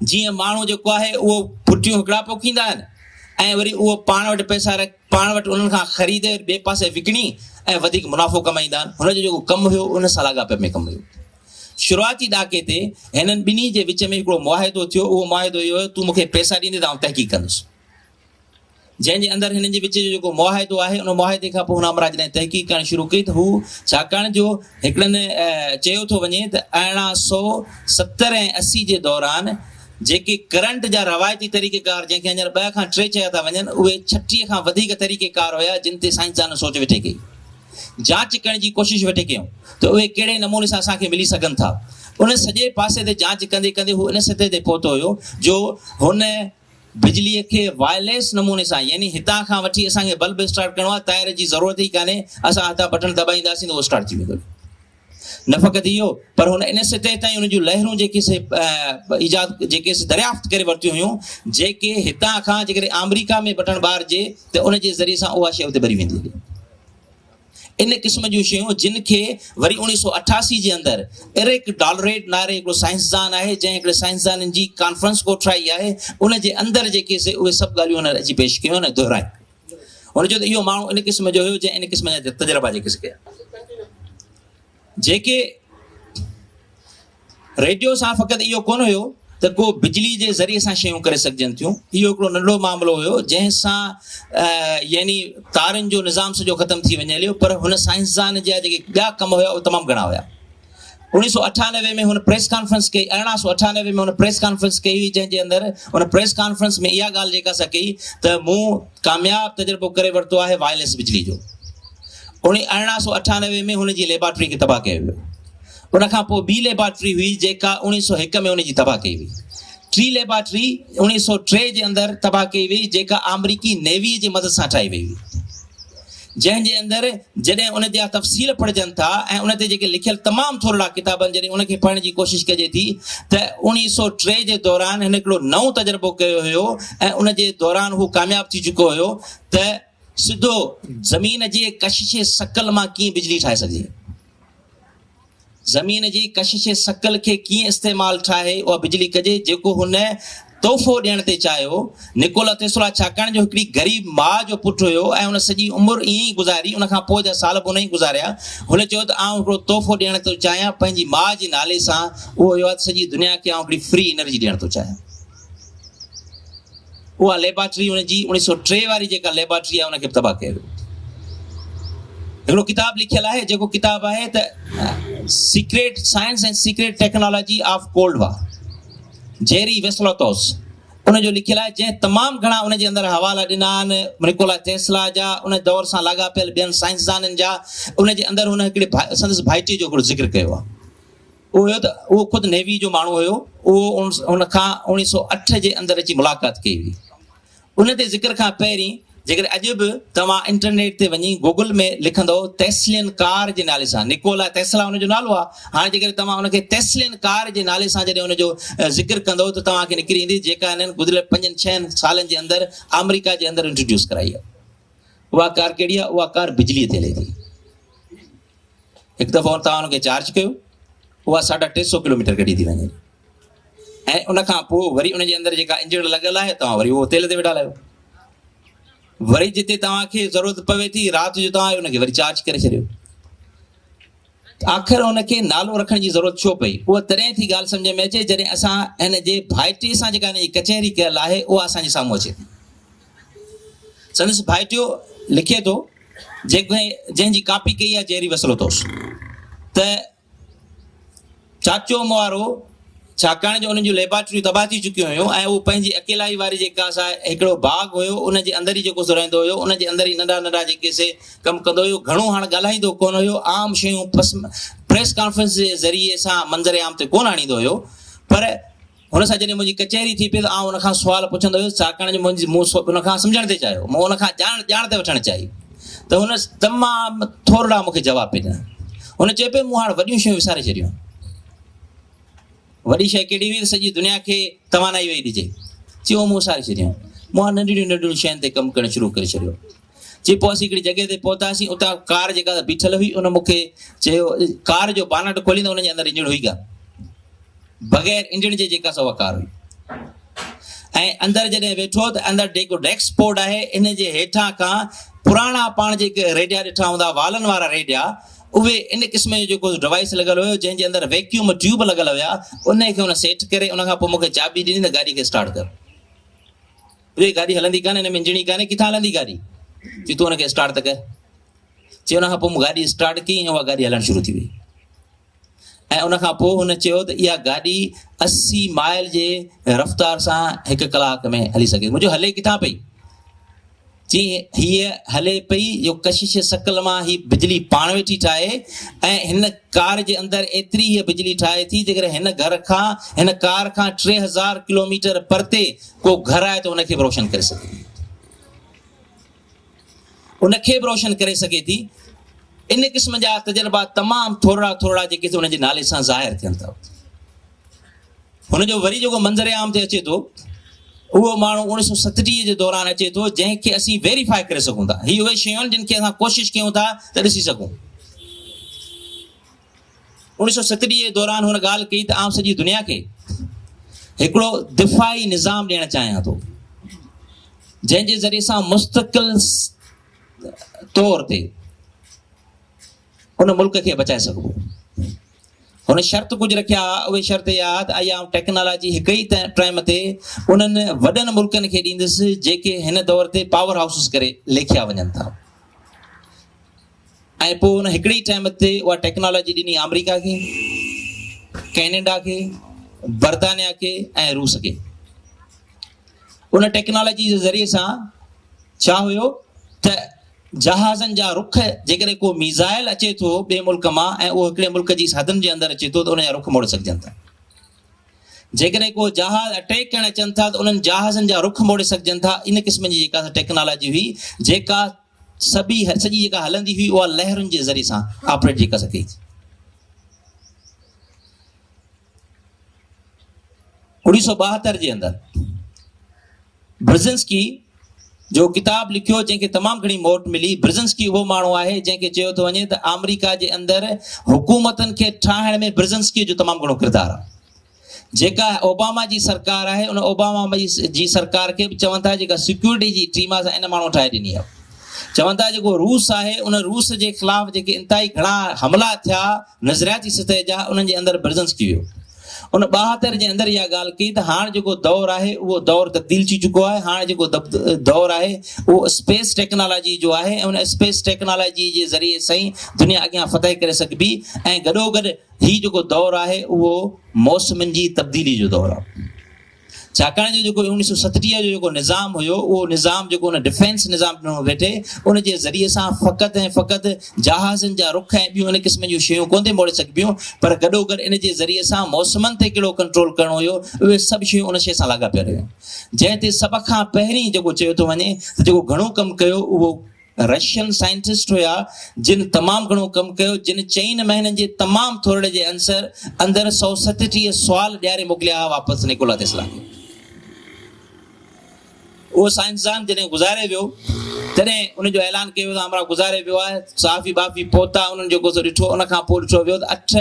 جيئن ماڻهو جيڪو آهي اهو ڦٽيون هڪڙا پوکيندا آهن ۽ وري اهو پاڻ وٽ پئسا پاڻ وٽ انهن کان خريد ٻئي پاسي وڪڻي ۽ وڌيڪ منافعو ڪمائيندا آهن. هن جو جيڪو ڪم هيو ان سان لاڳاپي ۾ ڪم هيو. شروعاتي ڏاڪي تي هنن ٻنهي جي وچ ۾ هڪڙو معاهدو ٿيو، اهو معاهدو اهو هيو، تون مون کي پئسا ڏيندين ته آئون تحقيق ڪندس. جنهن جي اندر هنن جي وچ جو جيڪو معاهدو آهي، ان معاهدي کان پوء هن همراهه جڏهن تحقيق ڪرڻ شروع ڪئي ته هو ڇاڪاڻ جو هڪڙن چيو ٿو وڃي ته 1870 ۽ 80 جي دوران جيڪي ڪرنٽ جا روايتي طريقيڪار جنهن کي هينئر ٻه کان ٽي چيا ٿا وڃن، اهي 36 کان وڌيڪ طريقيڪار هيا جن تي سائنسدانن سوچ ويٺي ڪئي. جاچ ڪرڻ جي ڪوشش ويٺي ڪيون ته اهي ڪهڙي نموني سان اسان کي ملي سگهن ٿا. ان سڄي پاسي تي جاچ ڪندي ڪندي هو ان سطح تي پهتو هيو جو هن بجليء کي وائرليس نموني سان يعني هتان کان وٺي اسان کي بلب اسٽارٽ ڪرڻو آهي تائر جي ضرورت ئي ڪانهي اسان هتان بٽڻ دٻائينداسين ته اهو اسٽارٽ ٿي ويندو. نه فقط اهو پر هن ان سطح تائين ان جون لهرون جيڪي سي ايجاد جيڪي سي دريافت ڪري ورتيون هيون جيڪي هتان کان جيڪڏهن آمريڪا ۾ بٽڻ ٻارجي ته ان جي ذريعي سان اها شيء اتي ٻري ويندي هلي. ان قسم جون شيون جن کي وري 1988 جي اندر اريڪ ڊالريڊ نالي هڪڙو سائنسدان آهي جنهن هڪڙي سائنسدانن جي ڪانفرنس ڪوٺرائي آهي ان جي اندر جيڪي سي اهي سڀ ڳالهيون هن اچي پيش ڪيون ۽ دهرايون. هن چيو ته اهو ماڻهو ان قسم جو هيو جنهن ان قسم جا تجربا جيڪي سي ڪيا. جيڪي ريڊيو سان فقط اهو ڪونه هيو ته ڪو بجلي جي ذريعي سان شيون ڪري سگهجن ٿيون اهو هڪڙو ننڍڙو معاملو هيو جنهن سان يعني تارن جو نظام سڄو ختم ٿي وڃي هليو پر هن سائنسدان جا جيڪي ٻيا ڪم هيا اهي تمام گهڻا هيا. 1998 ۾ هن پريس ڪانفرنس ڪئي 1898 ۾ هن پريس ڪانفرنس ڪئي هئي جنهن جي اندر ان پريس ڪانفرنس ۾ اها ڳالهه جيڪا سا ڪئي ته مون ڪامياب تجربو ڪري ورتو آهي وائرليس بجلي جو. 1898 ۾ هن جي ليبارٽري کي تباهه ڪيو ويو. ان کان پوء ٻي ليبارٽري هئي جيڪا 1901 ۾ ان جي تباهه ڪئي وئي. ٽي ليبارٽري 1903 جي اندر تباهه ڪئي وئي جيڪا آمريڪي نيوي جي مدد سان ٺاهي وئي هئي. جنهن جي اندر جڏهن ان جا تفصيل پڙهجن ٿا ۽ ان تي جيڪي لکيل تمام ٿورڙا ڪتاب آهن جڏهن ان کي پڙهڻ جي ڪوشش ڪجي ٿي ته 1903 جي دوران هن هڪڙو نئون تجربو ڪيو هيو ۽ ان جي دوران هو ڪامياب ٿي چڪو هيو ته سڌو زمين جي ڪشش ثقل مان ڪيئن بجلي ٺاهي سگهجي؟ زمين جي ڪشش ثقل کي ڪيئن استعمال ٺاهي اها بجلي ڪجي جيڪو هن تحفو ڏيڻ تي چاهيو. نڪولا تيسلا ڇاڪاڻ جو هڪڙي غريب ماء جو پٽ هيو ۽ هن سڄي عمر ائين ئي گذاري، ان کان پوء جا سال به هن ئي گذاريا. هن چيو ته آئون هڪڙو تحفو ڏيڻ ٿو چاهيان پنهنجي ماء جي نالي سان، اهو اهو آهي ته سڄي دنيا کي آئون هڪڙي فري انرجي ڏيڻ ٿو چاهيان. اها ليبارٽري هن جي اوڻيهه سؤ ٽي واري جيڪا ليبارٽري آهي ان کي به تباهه ڪيو ويو. هڪڙو ڪتاب لکيل آهي جيڪو ڪتاب آهي ته secret science ۽ secret technology of cold war Jerry Vassilatos ان جو لکيل آهي جنهن تمام گهڻا ان جي اندر حوالا ڏنا آهن نڪولا ٽيسلا جا ان دور سان لاڳاپيل ٻين سائنسدانن جا ان جي اندر هن هڪڙي سندس ڀائٽي جو هڪڙو ذڪر ڪيو آهي اهو هيو ته اهو خود نيوي جو ماڻهو هيو اهو ان کان 1908 جي اندر اچي ملاقات ڪئي هئي ان تي ذڪر کان پهرين جيڪڏهن اڄ به توهان انٽرنيٽ تي وڃي گوگل ۾ لکندؤ تيسلين ڪار جي نالي سان نڪولا تيسلا ان جو نالو آهي هاڻي جيڪڏهن توهان ان کي تيسلين ڪار جي نالي سان جڏهن ان جو ذڪر ڪندؤ ته توهان کي نڪري ايندي جيڪا هنن گذريل پنجن ڇهن سالن جي اندر آمريڪا جي اندر انٽروڊيوس ڪرائي آهي اها ڪار ڪهڙي آهي اها ڪار بجلي تي هلي ٿي هڪ دفعو توهان ان کي چارج ڪيو اها ساڍا ٽي سو ڪلوميٽر ڪڍي ٿي وڃي ۽ ان کان پوء وري ان جي اندر جيڪا انجڻ لڳل آهي توهان وري اهو تيل تي ويٺا لايو وري جتي توهان کي ضرورت پوي ٿي رات جو توهان ان کي وري چارج ڪري ڇڏيو آخر ان کي نالو رکڻ جي ضرورت ڇو پئي اها تڏهن ٿي ڳالهه سمجھ ۾ اچي جڏهن اسان هن جي ڀائٽي سان جيڪا هن جي ڪچهري ڪيل آهي اها اسان جي سامهون اچي ٿي سندس ڀائٽيو لکي ٿو جنهن جي ڪاپي ڪئي آهي جيري وسلوتوس ته چاچو وارو ڇاڪاڻ جو انهن جون ليبارٽريون تباهه ٿي چڪيون هيون ۽ اهو پنهنجي اڪيلائي واري جيڪا سا هڪڙو باغ هيو ان جي اندر ئي جيڪو سو رهندو هيو ان جي اندر ئي ننڍا ننڍا جيڪي سي ڪم ڪندو هيو گهڻو هاڻ ڳالهائيندو ڪونه هيو عام شيون پس پريس ڪانفرنس جي ذريعي سان منظر عام تي ڪونه آڻيندو هيو پر هن سان جڏهن منهنجي ڪچهري ٿي پئي ته آئون هن کان سوال پڇندو هيس، ڇاڪاڻ جو منهنجي مون هن کان سمجهڻ ٿي چاهيو، مون هن کان ڄاڻ ڄاڻ ٿي وٺڻ چاهي ته هن تمام ٿورڙا مون کي جواب پئي ڏنا. هن چيو پئي مون هاڻ وڏيون شيون وساري ڇڏيون. وڏي شيء ڪهڙي هئي ته سڄي دنيا کي توانائي وئي ڏجي. چي اهو مون وساري ڇڏيون. مون هاڻ ننڍڙيون ننڍڙيون شين تي ڪم ڪرڻ شروع ڪري ڇڏيو. چي پوء اسين هڪڙي جڳهه تي پهتاسين، اتان ڪار جيڪا بيٺل هئي ان مون کي چيو ڪار جو بانٽ کولين ته ان جي اندر انجڻ هئي ڪا. بغير انجڻ جي جيڪا سو اها ڪار هئي ۽ اندر جڏهن ويٺو ته اندر جيڪو ڊيڪس بورڊ آهي ان جي هيٺان کان پراڻا پاڻ جيڪي ريڊيا ڏٺا هوندا والن وارا ريڊيا اهي ان قسم جو جيڪو ڊوائس لڳل هيو جنهن جي اندر ويڪيوم ٽيوب لڳل هيا ان کي هن سيٽ ڪري ان کان پوء مونکي چاٻي ڏني ته گاڏي کي اسٽارٽ ڪر اهي گاڏي هلندي ڪانه هن ۾ انجڻ ئي ڪانهي ڪٿان هلندي گاڏي چي تون ان کي اسٽارٽ ته ڪر چي ان کان پوء مون گاڏي اسٽارٽ ڪئي ۽ اها گاڏي هلڻ شروع ٿي وئي ۽ ان کان پوء هن چيو ته اها گاڏي 80 مائل جي رفتار سان هڪ ڪلاڪ ۾ هلي سگهي ٿي. مون چيو هلي ڪٿان پئي؟ چي هيء هلي پئي جو ڪشش ثقل مان هي بجلي پاڻ ويٺي ٺاهي ۽ هن ڪار جي اندر ايتري هيء بجلي ٺاهي ٿي جيڪڏهن هن گهر کان هن ڪار کان 3000 ڪلوميٽر پرتي ڪو گهر آهي ته ان کي به روشن ڪري سگهي ٿي. ان کي به روشن ڪري سگهي ٿي. ان قسم جا تجربا تمام ٿورڙا ٿورڙا جيڪي ان جي نالي سان ظاهر ٿين ٿا. هن جو وري جيڪو منظر عام تي اچي ٿو اهو ماڻهو 1937 جي دوران اچي ٿو جنهن کي اسين ويريفائي ڪري سگهون ٿا. هي اهي شيون آهن جن کي اسان ڪوشش ڪيون ٿا ته ڏسي سگهون. 1937 جي دوران هن ڳالهه ڪئي ته آئون سڄي دنيا کي هڪڙو دفاعي نظام ڏيڻ چاهيان ٿو جنهن جي ذريعي سان مستقل طور تي ان ملڪ کي بچائي سگهبو. هن شرط ڪجهه رکيا هئا، اهي شرط اها هئا ته اها آئون ٽيڪنالاجي هڪ ئي ٽائيم تي انهن وڏن ملڪن کي ڏيندس جيڪي هن دور تي پاور هائوسز ڪري ليکيا وڃن ٿا. ۽ پوء ان هڪڙي ئي ٽائيم تي اها ٽيڪنالاجي ڏني آمريڪا کي، ڪئنيڊا کي، برطانيا کي ۽ روس کي. ان ٽيڪنالاجي جي ذريعي سان ڇا هيو ته جهازن جا رخ جيڪڏهن ڪو ميزائل اچي ٿو ٻئي ملڪ مان ۽ اهو هڪڙي ملڪ جي حدن جي اندر اچي ٿو ته ان جا رخ موڙي سگهجن ٿا. جيڪڏهن ڪو جهاز اٽيڪ ڪرڻ اچن ٿا ته انهن جهازن جا رخ موڙي سگهجن ٿا. ان قسم جي جيڪا ٽيڪنالاجي هئي جيڪا سڀي سڄي جيڪا هلندي هئي اها لهرن جي ذريعي سان آپريٽ جيڪا سا ڪئي ٿي. 1972 جي اندر برزنسڪي جو ڪتاب لکيو جنهن کي تمام گهڻي موٽ ملي. برزنسڪي اهو ماڻهو آهي جنهن کي چيو ٿو وڃي ته آمريڪا جي اندر حڪومتن کي ٺاهڻ ۾ برزنسڪي جو تمام گهڻو ڪردار آهي. جيڪا اوباما جي سرڪار آهي ان اوباما جي سرڪار کي به چون ٿا جيڪا سيڪيورٽي جي ٽيم آهي سا ان ماڻهو ٺاهي ڏني آهي. چون ٿا جيڪو روس آهي ان روس جي خلاف جيڪي انتهائي گهڻا حملا ٿيا نظرياتي سطح جا انهن جي اندر برزنسڪي ويو ان 72 جي اندر اها ڳالهه ڪئي ته هاڻ جيڪو دور آهي اهو دور تبديل ٿي چڪو آهي هاڻ جيڪو دور آهي اهو اسپيس ٽيڪنالاجي جو آهي ۽ ان اسپيس ٽيڪنالاجي جي ذريعي سائين دنيا اڳيان فتح ڪري سگهبي ۽ گڏوگڏ هي جيڪو دور آهي اهو موسمن جي تبديلي جو دور آهي. ڇاڪاڻ جو جيڪو 1937 جو جيڪو نظام هيو اهو نظام جيڪو ان ڊفينس نظام ڏنو ويٺي ان جي ذريعي سان فقط ۽ فقط جهازن جا رخ ۽ ٻيون ان قسم جون شيون ڪونه ٿي موڙي سگهبيون پر گڏوگڏ ان جي ذريعي سان موسمن تي ڪهڙو ڪنٽرول ڪرڻو هيو اهي سڀ شيون ان شيء سان لاڳاپيل هيون جنهن تي سڀ کان پهرين جيڪو چيو ٿو وڃي ته جيڪو گهڻو ڪم ڪيو اهو رشين سائنٽسٽ هيا جن تمام گهڻو ڪم ڪيو جن چئن مهينن جي تمام ٿورڙي جي عنصر اندر 137 سوال ڏياري موڪليا ها واپس نڪولا تيسلا کي. اهو سائنسدان جڏهن گذاري ويو تڏهن ان جو اعلان ڪيو ويو ته همراهه گذاري ويو آهي صحافي ٻافي پهتا انهن جيڪو سو ڏٺو ان کان پوء ڏٺو ويو ته اٺ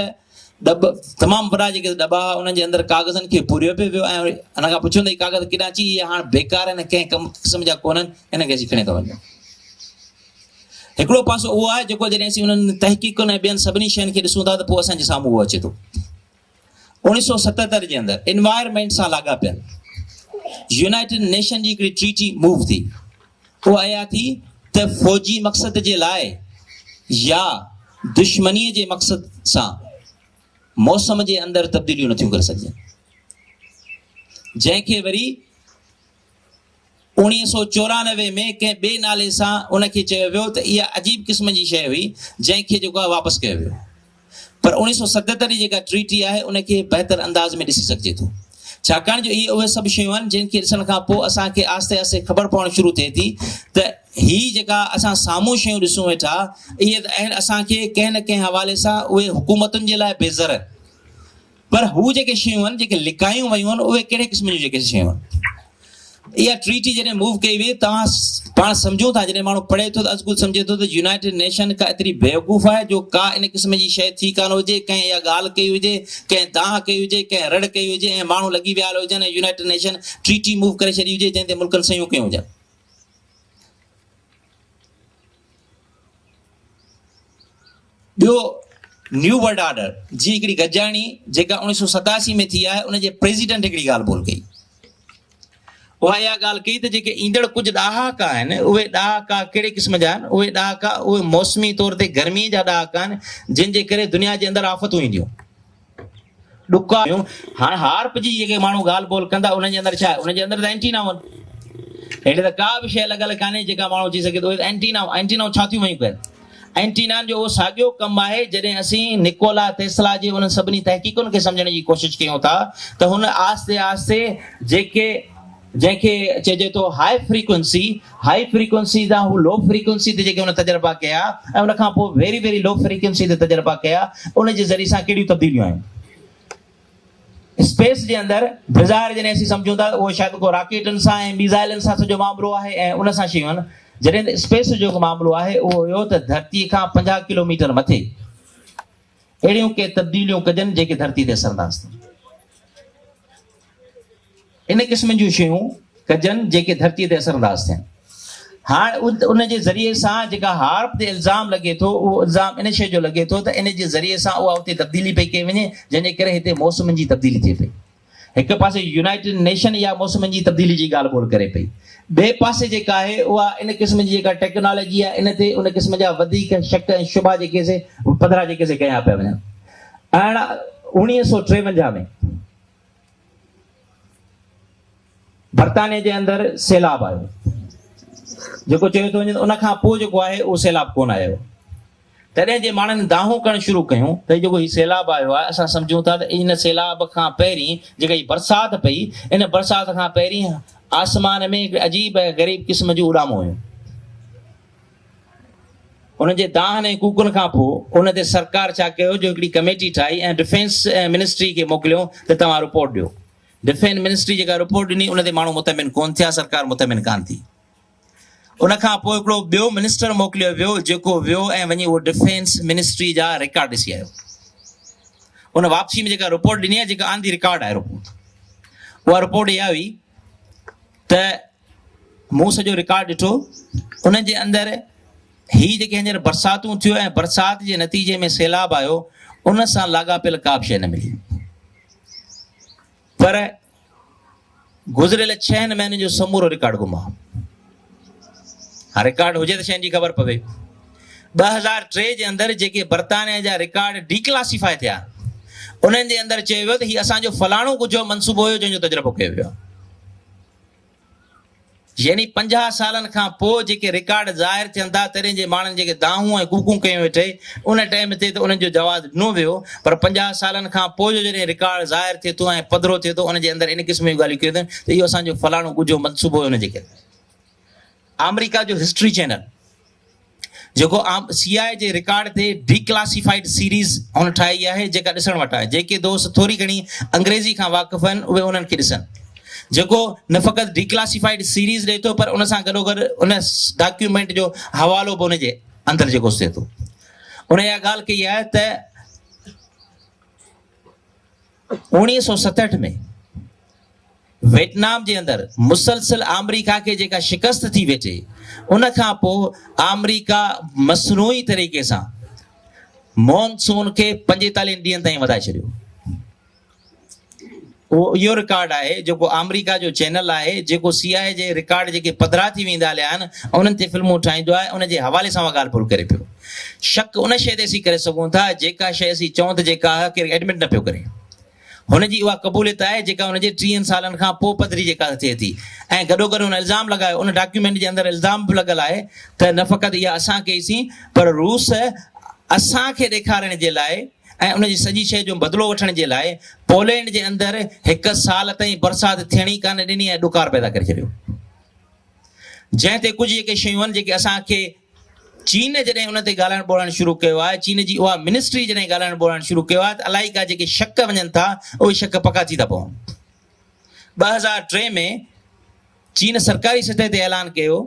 ڏٻ تمام وڏا جيڪي ڏٻا هئا انهن جي اندر ڪاغذن کي پوريو پئي ويو ۽ ان کان پڇيو ته هي ڪاغذ ڪيڏانهن اچي اهي هاڻ بيڪار آهن ڪنهن ڪم قسم جا ڪونهن انهن کي اسين کڻي ٿا وڃون. هڪڙو پاسو اهو آهي جيڪو جڏهن اسين انهن تحقيقن ۽ ٻين سڀني شين کي ڏسون ٿا ته پوء اسان جي سامهون اهو اچي ٿو. 1977 جي اندر انوائرمينٽ سان لاڳاپيل يونائيٽيڊ نيشن جي هڪڙي ٽريٽي موو ٿي. اها اها ٿي ته فوجي مقصد جي لاء يا دشمنيء جي مقصد سان موسم جي اندر تبديليون نٿيون ڪري سگهجن. جنهن کي وري 1994 ۾ ڪنهن ٻئي نالي سان ان کي چيو ويو ته اها عجيب قسم جي شيء هئي جنهن کي جيڪو آهي واپس ڪيو ويو. پر 1977 جي جيڪا ٽريٽي آهي ان کي بهتر انداز ۾ ڏسي سگهجي ٿو. ڇاڪاڻ جو اهي اهي سڀ شيون آهن جن کي ڏسڻ کان پوء اسان کي آهستي آهستي خبر پوڻ شروع ٿئي ٿي ته هي جيڪا اسان سامهون شيون ڏسون ويٺا اهي ته آهن اسان کي ڪنهن نه ڪنهن حوالي سان اهي حڪومتن جي لاء بي ضرر پر هو جيڪي شيون آهن جيڪي لڪايون ويون آهن اهي ڪهڙي قسم جون جيڪي شيون آهن. اها ٽريٽي جڏهن موو ڪئي وئي توهان پاڻ سمجهون ٿا جڏهن ماڻهو پڙهي ٿو ته ازخود سمجهي ٿو ته يونائيٽيڊ نيشن ڪا ايتري بيوقوف آهي جو ڪا ان قسم جي شيء ٿي ڪانه هجي ڪنهن اها ڳالهه ڪئي هجي ڪنهن دانهن ڪئي هجي ڪنهن رڙ ڪئي هجي ۽ ماڻهو لڳي ويا هجن ۽ يونائيٽيڊ نيشن ٽريٽي موو ڪري ڇڏي هجي جنهن تي ملڪن صحيحون ڪيون هجن. ٻيو نيو ورلڊ آرڊر جي هڪڙي گڏجاڻي جيڪا 1987 ۾ ٿي آهي ان جي پريزيڊنٽ هڪڙي ڳالهه ٻولهه ڪئي. اها اها ڳالهه ڪئي ته جيڪي ايندڙ ڪجهه ڏهاڪا آهن اهي ڏهاڪا ڪهڙي قسم جا آهن اهي ڏهاڪا اهي موسمي طور تي گرمي جا ڏهاڪا آهن جن جي ڪري دنيا جي اندر آفتون اينديون ڏڪار هاڻ هارپ جي جيڪي ماڻهو ڳالهه ٻولهه ڪندا انهن جي اندر ڇا آهي انهن جي اندر ته اينٽينائون آهن اهڙي ته ڪا به شيء لڳل ڪانهي جيڪا ماڻهو چئي سگهي ٿو اهي ته اينٽينائون اينٽينائون ڇا ٿيون ويون ڪن اينٽينائن جو اهو ساڳيو ڪم آهي جڏهن اسين نڪولا تيسلا جي انهن سڀني تحقيقن کي سمجهڻ جي ڪوشش ڪيون ٿا ته هن آهستي آهستي جيڪي جنهن کي چئجي ٿو هاء فريڪوئنسي، هاء فريڪوئنسي تان هو لو فريڪوئنسي تي جيڪي هن تجربا ڪيا ۽ ان کان پوء ويري ويري لو فريڪوئنسي تي تجربا ڪيا ان جي ذريعي سان ڪهڙيون تبديليون آيون. اسپيس جي اندر بظاهر جڏهن اسين سمجهون ٿا ته اهو شايد ڪو راڪيٽن سان ۽ ميزائلن سان سڄو معاملو آهي ۽ ان سان شيون آهن جڏهن ته اسپيس جو جيڪو معاملو آهي اهو هيو ته ڌرتي کان 50 ڪلوميٽر مٿي اهڙيون ڪي تبديليون ڪجن جيڪي ڌرتي تي اثرانداز ٿين. ان قسم جون شيون ڪجن جيڪي ڌرتي تي اثرانداز ٿين. هاڻ ان جي ذريعي سان جيڪا هارپ تي الزام لڳي ٿو اهو الزام ان شيء جو لڳي ٿو ته ان جي ذريعي سان اها اتي تبديلي پئي ڪئي وڃي جنهن جي ڪري هتي موسمن جي تبديلي ٿئي پئي. هڪ پاسي يونائيٽيڊ نيشن اها موسمن جي تبديلي جي ڳالهه ٻولهه ڪري پئي. ٻئي پاسي جيڪا آهي اها ان قسم جي جيڪا ٽيڪنالاجي آهي ان تي ان قسم جا وڌيڪ شڪ ۽ شبها جيڪي سي پڌرا جيڪي سي ڪيا پيا وڃن. 1953 ۾ برطانيه جي اندر سيلاب آيو جيڪو چيو ٿو وڃي ته ان کان پوء جيڪو آهي اهو سيلاب ڪونه آيو. تڏهن جي ماڻهن دانهون ڪرڻ شروع ڪيون ته هي جيڪو هي سيلاب آيو آهي اسان سمجهون ٿا ته ان سيلاب کان پهرين جيڪا هي برسات پئي ان برسات کان پهرين آسمان ۾ هڪڙي عجيب ۽ غريب قسم جون اڏامون هيون. انهن جي دانهن ۽ ڪوڪن کان پوء ان تي سرڪار ڇا ڪيو جو هڪڙي ڪميٽي ٺاهي ۽ ڊفينس منسٽري کي موڪليو ته توهان رپورٽ ڏيو. ڊفينس منسٽري جيڪا رپورٽ ڏني ان تي ماڻهو مطمئن ڪونه ٿيا سرڪار مطمئن ڪانه ٿي. ان کان پوء هڪڙو ٻيو منسٽر موڪليو ويو جيڪو ويو ۽ وڃي اهو ڊفينس منسٽري جا رڪارڊ ڏسي آيو. ان واپسي ۾ جيڪا رپورٽ ڏني آهي جيڪا آن the record آهي رپورٽ، اها رپورٽ اها هئي ته مون سڄو رڪارڊ ڏٺو، ان جي اندر هي جيڪي هينئر برساتون ٿيون ۽ برسات جي نتيجي ۾ سيلاب آيو، ان سان لاڳاپيل ڪا به شيء نه ملي، پر گذريل ڇهن مهينن جو سمورو رڪارڊ گم آهي. ها رڪارڊ هجي ته شين جي خبر پوي. 2003 جي اندر جيڪي برطانيا جا رڪارڊ ڊي ڪلاسيفائي ٿيا، انهن جي اندر چيو ويو ته هي اسان جو فلاڻو ڳجهو منصوبو هيو جنهن جو تجربو ڪيو ويو آهي. يعني 50 سالن کان پوء جيڪي رڪارڊ ظاهر ٿين ٿا تڏهن جي ماڻهن جيڪي دانهون ۽ ڪوڪون ڪيون ويٺي ان ٽائيم تي ته انهن جو جواز ڏنو ويو پر 50 سالن کان پوء جو جڏهن رڪارڊ ظاهر ٿئي ٿو ۽ پڌرو ٿئي ٿو ان جي اندر ان قسم جون ڳالهيون ڪيون اٿن ته اهو اسان جو فلاڻو ڳجهو منصوبو هيو ان جي ڪري آمريڪا جو هسٽري چينل جيڪو سي آء جي رڪارڊ تي ڊي ڪلاسيفائيڊ سيريز هن ٺاهي آهي جيڪا ڏسڻ وٽ آهي جيڪي دوست ٿوري گهڻي انگريزي کان واقف آهن اهي انهن کي ڏسن جيڪو نه فقط ڊي ڪلاسيفائيڊ سيريز ڏئي ٿو پر ان سان گڏوگڏ ان ڊاڪيومينٽ جو حوالو به ان جي اندر جيڪو ٿئي ٿو ان اها ڳالهه ڪئي آهي ته 1967 ۾ ويٽنام جي اندر مسلسل آمريڪا کي جيڪا شڪست ٿي ويٺي ان کان پوء آمريڪا مصنوعي طريقي سان مونسون کي 45 ڏينهن تائين وڌائي ڇڏيو. اهو اهو رڪارڊ آهي جيڪو آمريڪا جو چينل آهي جيڪو سي آء اي جي رڪارڊ جيڪي پڌرا ٿي ويندا هليا آهن انهن تي فلمون ٺاهيندو آهي ان جي حوالي سان اها ڳالهه ٻولهه ڪري پيو. شڪ ان شيء تي اسين ڪري سگهون ٿا جيڪا شيء اسين چئون ته جيڪا آهي ڪير ايڊمٽ نه پيو ڪري. هن جي اها قبوليت آهي جيڪا هن جي ٽيهن سالن کان پوء پڌري جيڪا ٿئي ٿي ۽ گڏوگڏ هن الزام لڳايو ان ڊاڪيومينٽ جي اندر الزام به لڳل آهي ته نه فقط اها اسان ڪئي سين پر روس اسان کي ڏيکارڻ جي لاء ۽ ان جي سڄي شيء جو بدلو وٺڻ جي لاء پولينڊ جي اندر هڪ سال تائين برسات ٿيڻ ئي ڪانه ڏني ۽ ڏڪار پيدا ڪري ڇڏيو. جنهن تي ڪجهه جيڪي شيون آهن جيڪي اسان کي چين جڏهن ان تي ڳالهائڻ ٻولهائڻ شروع ڪيو آهي، چين جي اها منسٽري جڏهن ڳالهائڻ ٻولهائڻ شروع ڪيو آهي ته الائي ڪا جيڪي شڪ وڃن ٿا اهي شڪ پڪا ٿي ٿا پون. 2003 ۾ چين سرڪاري سطح تي اعلان ڪيو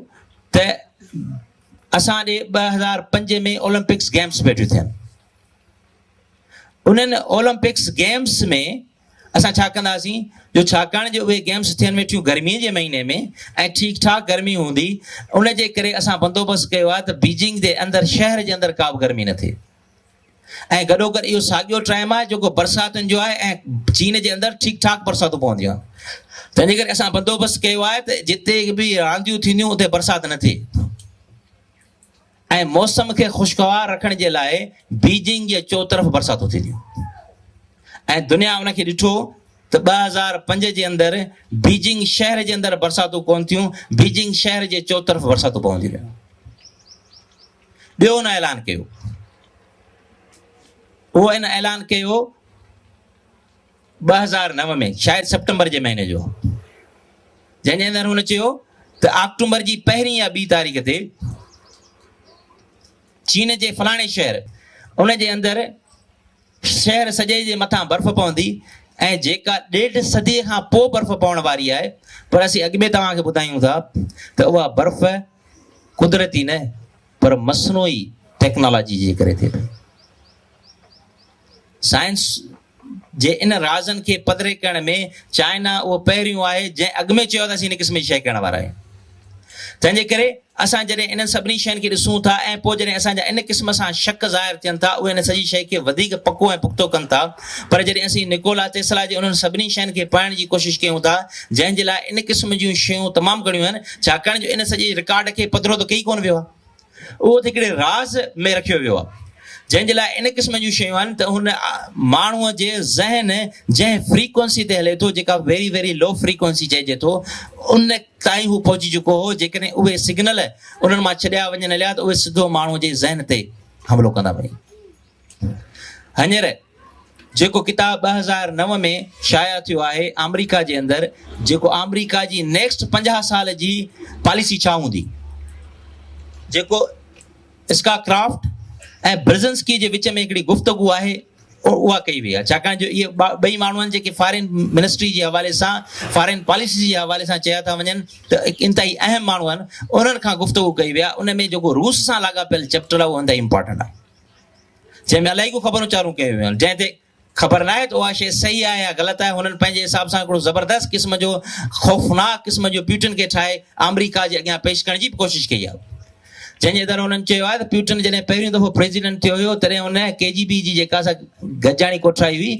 ته اسان ڏي 2005 ۾ اولمپڪس گيمز پيٺيون ٿين. انهن اولمپڪس گيمز ۾ اسان ڇا ڪنداسين جو ڇاڪاڻ جو اهي گيمز ٿين ويٺيون گرمي جي مهيني ۾ ۽ ٺيڪ ٺاڪ گرمي هوندي ان جي ڪري اسان بندوبست ڪيو آهي ته بيجنگ جي اندر شهر جي اندر ڪا به گرمي نه ٿئي ۽ گڏوگڏ اهو ساڳيو ٽائيم آهي جيڪو برساتن جو آهي ۽ چين جي اندر ٺيڪ ٺاڪ برساتون پونديون آهن تنهن جي ڪري اسان بندوبست ڪيو آهي ته جتي به رانديون ٿينديون اتي برسات نه ٿئي. ۽ موسم کي خوشگوار رکڻ جي لاء بيجنگ جي چوطرف برساتون ٿينديون ۽ دنيا ان کي ڏٺو ته 2005 جي اندر بيجنگ شهر جي اندر برساتون ڪونه ٿيون، بيجنگ شهر جي چوطرف برساتون پونديون رهيون. ٻيو ان اعلان ڪيو اهو ان اعلان ڪيو 2009 ۾ شايد سيپٽمبر جي مهيني جو جنهن جي اندر هن چيو ته آڪٽومبر جي پهرين يا ٻي تاريخ تي چين جي فلاڻي شهر ان جي اندر شهر سڄي جي مٿان برف پوندي ۽ جيڪا ڏيڍ صدي کان پوء برف پوڻ واري آهي پر اسين اڳ ۾ توهان کي ٻڌايون ٿا ته اها برف قدرتي نه پر مصنوعي ٽيڪنالاجي جي ڪري ٿئي پئي. سائنس جي ان رازن کي پڌري ڪرڻ ۾ چائنا اهو پهريون آهي جنهن اڳ ۾ چيو ته اسين ان قسم جي شيء ڪرڻ وارا آهيون. تنهن جي ڪري اسان جڏهن انهن سڀني شين کي ڏسون ٿا ۽ پوء جڏهن اسان جا ان قسم سان شڪ ظاهر ٿين ٿا اهي ان سڄي شيء کي وڌيڪ پڪو ۽ پختو ڪن ٿا پر جڏهن اسين نڪولا ٽيسلا جي انهن سڀني شين کي پڙهڻ جي ڪوشش ڪيون ٿا جنهن جي لاء ان قسم جون شيون تمام گهڻيون آهن ڇاڪاڻ جو ان سڄي رڪارڊ کي پڌرو ته ڪئي ڪونه ويو آهي. اهو ته هڪڙي راز ۾ رکيو ويو آهي، جنهن جي لاء ان قسم جون شيون آهن ته هن ماڻهوء جي ذهن جنهن فريڪوئنسي تي هلي ٿو، جيڪا ويري ويري لو فريڪوئنسي چئجي ٿو، ان تائين هو پهچي چڪو هو، جيڪڏهن اهي سگنل انهن مان ڇڏيا وڃن هليا ته اهي سڌو ماڻهوء جي ذهن تي حملو ڪندا وڃن. هينئر جيڪو ڪتاب 2009 ۾ شايع ٿيو آهي آمريڪا جي اندر جيڪو آمريڪا جي نيڪسٽ 50 سال جي پاليسي ڇا هوندي جيڪو اسڪا ڪرافٽ ۽ برزنسڪي جي وچ ۾ هڪڙي گفتگو آهي اها ڪئي وئي آهي ڇاڪاڻ جو اهي ٻئي ماڻهو آهن جيڪي فارين منسٽري جي حوالي سان فارين پاليسي جي حوالي سان چيا ٿا وڃن ته انتهائي اهم ماڻهو آهن انهن کان گفتگو ڪئي وئي آهي ان ۾ جيڪو روس سان لاڳاپيل چيپٽر آهي اهو انتهائي امپارٽنٽ آهي جنهن ۾ الائي ڪو خبرون چارون ڪيون ويون آهن جنهن تي خبر ناهي ته اها شيء صحيح آهي يا غلط آهي، هنن پنهنجي حساب سان هڪڙو زبردست قسم جو خوفناڪ قسم جو پيوٽن کي ٺاهي آمريڪا جي اڳيان پيش ڪرڻ جي به ڪوشش ڪئي آهي. جنهن جي اندر هنن چيو آهي ته پيوٽن جڏهن پهريون دفعو پريزيڊنٽ ٿيو هيو تڏهن هن ڪي جي بي جي جيڪا سا گڏجاڻي ڪوٺرائي هئي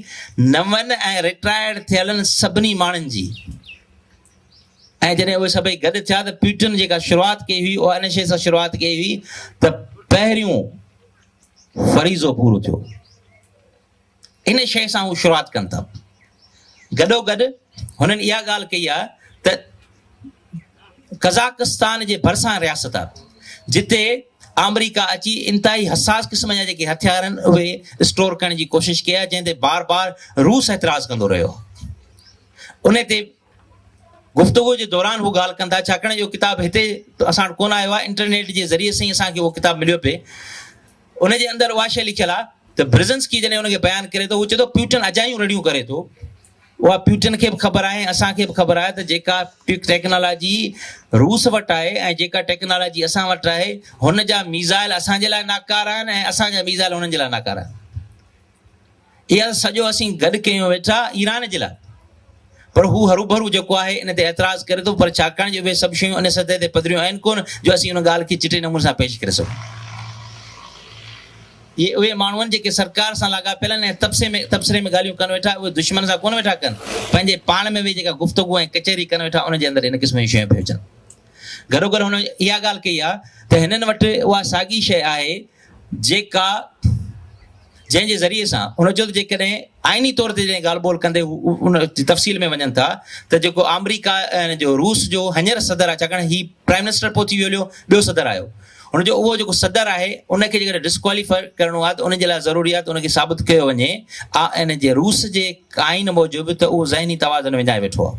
نون ۽ رٽائرڊ ٿيلن سڀني ماڻهن جي ۽ جڏهن اهي سڀئي گڏ ٿيا ته پيوٽن جيڪا شروعات ڪئي هئي اها ان شيء سان شروعات ڪئي هئي ته پهريون فريضو پورو ٿيو. ان شيء سان هو شروعات ڪن ٿا. گڏوگڏ هنن اها ڳالهه ڪئي آهي ته قزاقستان جي ڀرسان رياست آهي جتي آمريڪا اچي انتهائي حساس قسم جا جيڪي هٿيار آهن اهي اسٽور ڪرڻ جي ڪوشش ڪئي آهي جنهن تي بار بار روس اعتراض ڪندو رهيو آهي. ان تي گفتگو جي دوران هو ڳالهه ڪن ٿا ڇاڪاڻ جو ڪتاب هتي اسان وٽ ڪونه آيو آهي انٽرنيٽ جي ذريعي سان ئي اسان کي اهو ڪتاب مليو پئي ان جي اندر اها شيء لکيل آهي ته برزنسڪي جڏهن ان کي بيان ڪري ٿو هو چئي ٿو پيوٽن اجايون رڙيون ڪري ٿو اها پيوٽن کي به خبر آهي اسان کي به خبر آهي ته جيڪا ٽيڪنالاجي روس وٽ آهي ۽ جيڪا ٽيڪنالاجي اسان وٽ آهي هن جا ميزائل اسان جي لاء ناڪاره آهن ۽ اسان جا ميزائل هنن جي لاء ناڪاره آهن اها سڄو اسين گڏ ڪيون ويٺا ايران جي لاء پر هو هروڀرو جيڪو آهي ان تي اعتراض ڪري ٿو پر ڇاڪاڻ جو اهي سڀ شيون ان سطح تي پڌريون آهن ڪونه جو اسين ان ڳالهه کي چٽي نموني سان پيش ڪري سگهون. اهي اهي ماڻهو آهن جيڪي سرڪار سان لاڳاپيل آهن ۽ تبصري ۾ تبصري ۾ ڳالهيون ڪن ويٺا اهي دشمن سان ڪونه ويٺا ڪن پنهنجي پاڻ ۾ ويهي جيڪا گفتگو ۽ ڪچهري ڪن ويٺا ان جي اندر ان قسم جون شيون پيون اچن. گڏوگڏ هن اها ڳالهه ڪئي آهي ته هنن وٽ اها ساڳي شيء آهي جيڪا جنهن جي ذريعي سان هن چيو ته جيڪڏهن آئيني طور تي جڏهن ڳالهه ٻولهه ڪندي هو ان تفصيل ۾ وڃن ٿا ته جيڪو آمريڪا جو روس جو هينئر صدر آهي ڇاڪاڻ هي پرائم منسٽر پهچي ويو هليو ٻيو صدر آيو هن جو اهو جيڪو صدر آهي ان کي جيڪڏهن ڊسڪواليفائي ڪرڻو آهي ته ان جي لاء ضروري آهي ته ان کي ثابت ڪيو وڃي ان جي روس جي آئين موجب ته اهو ذهني توازن وڃائي ويٺو آهي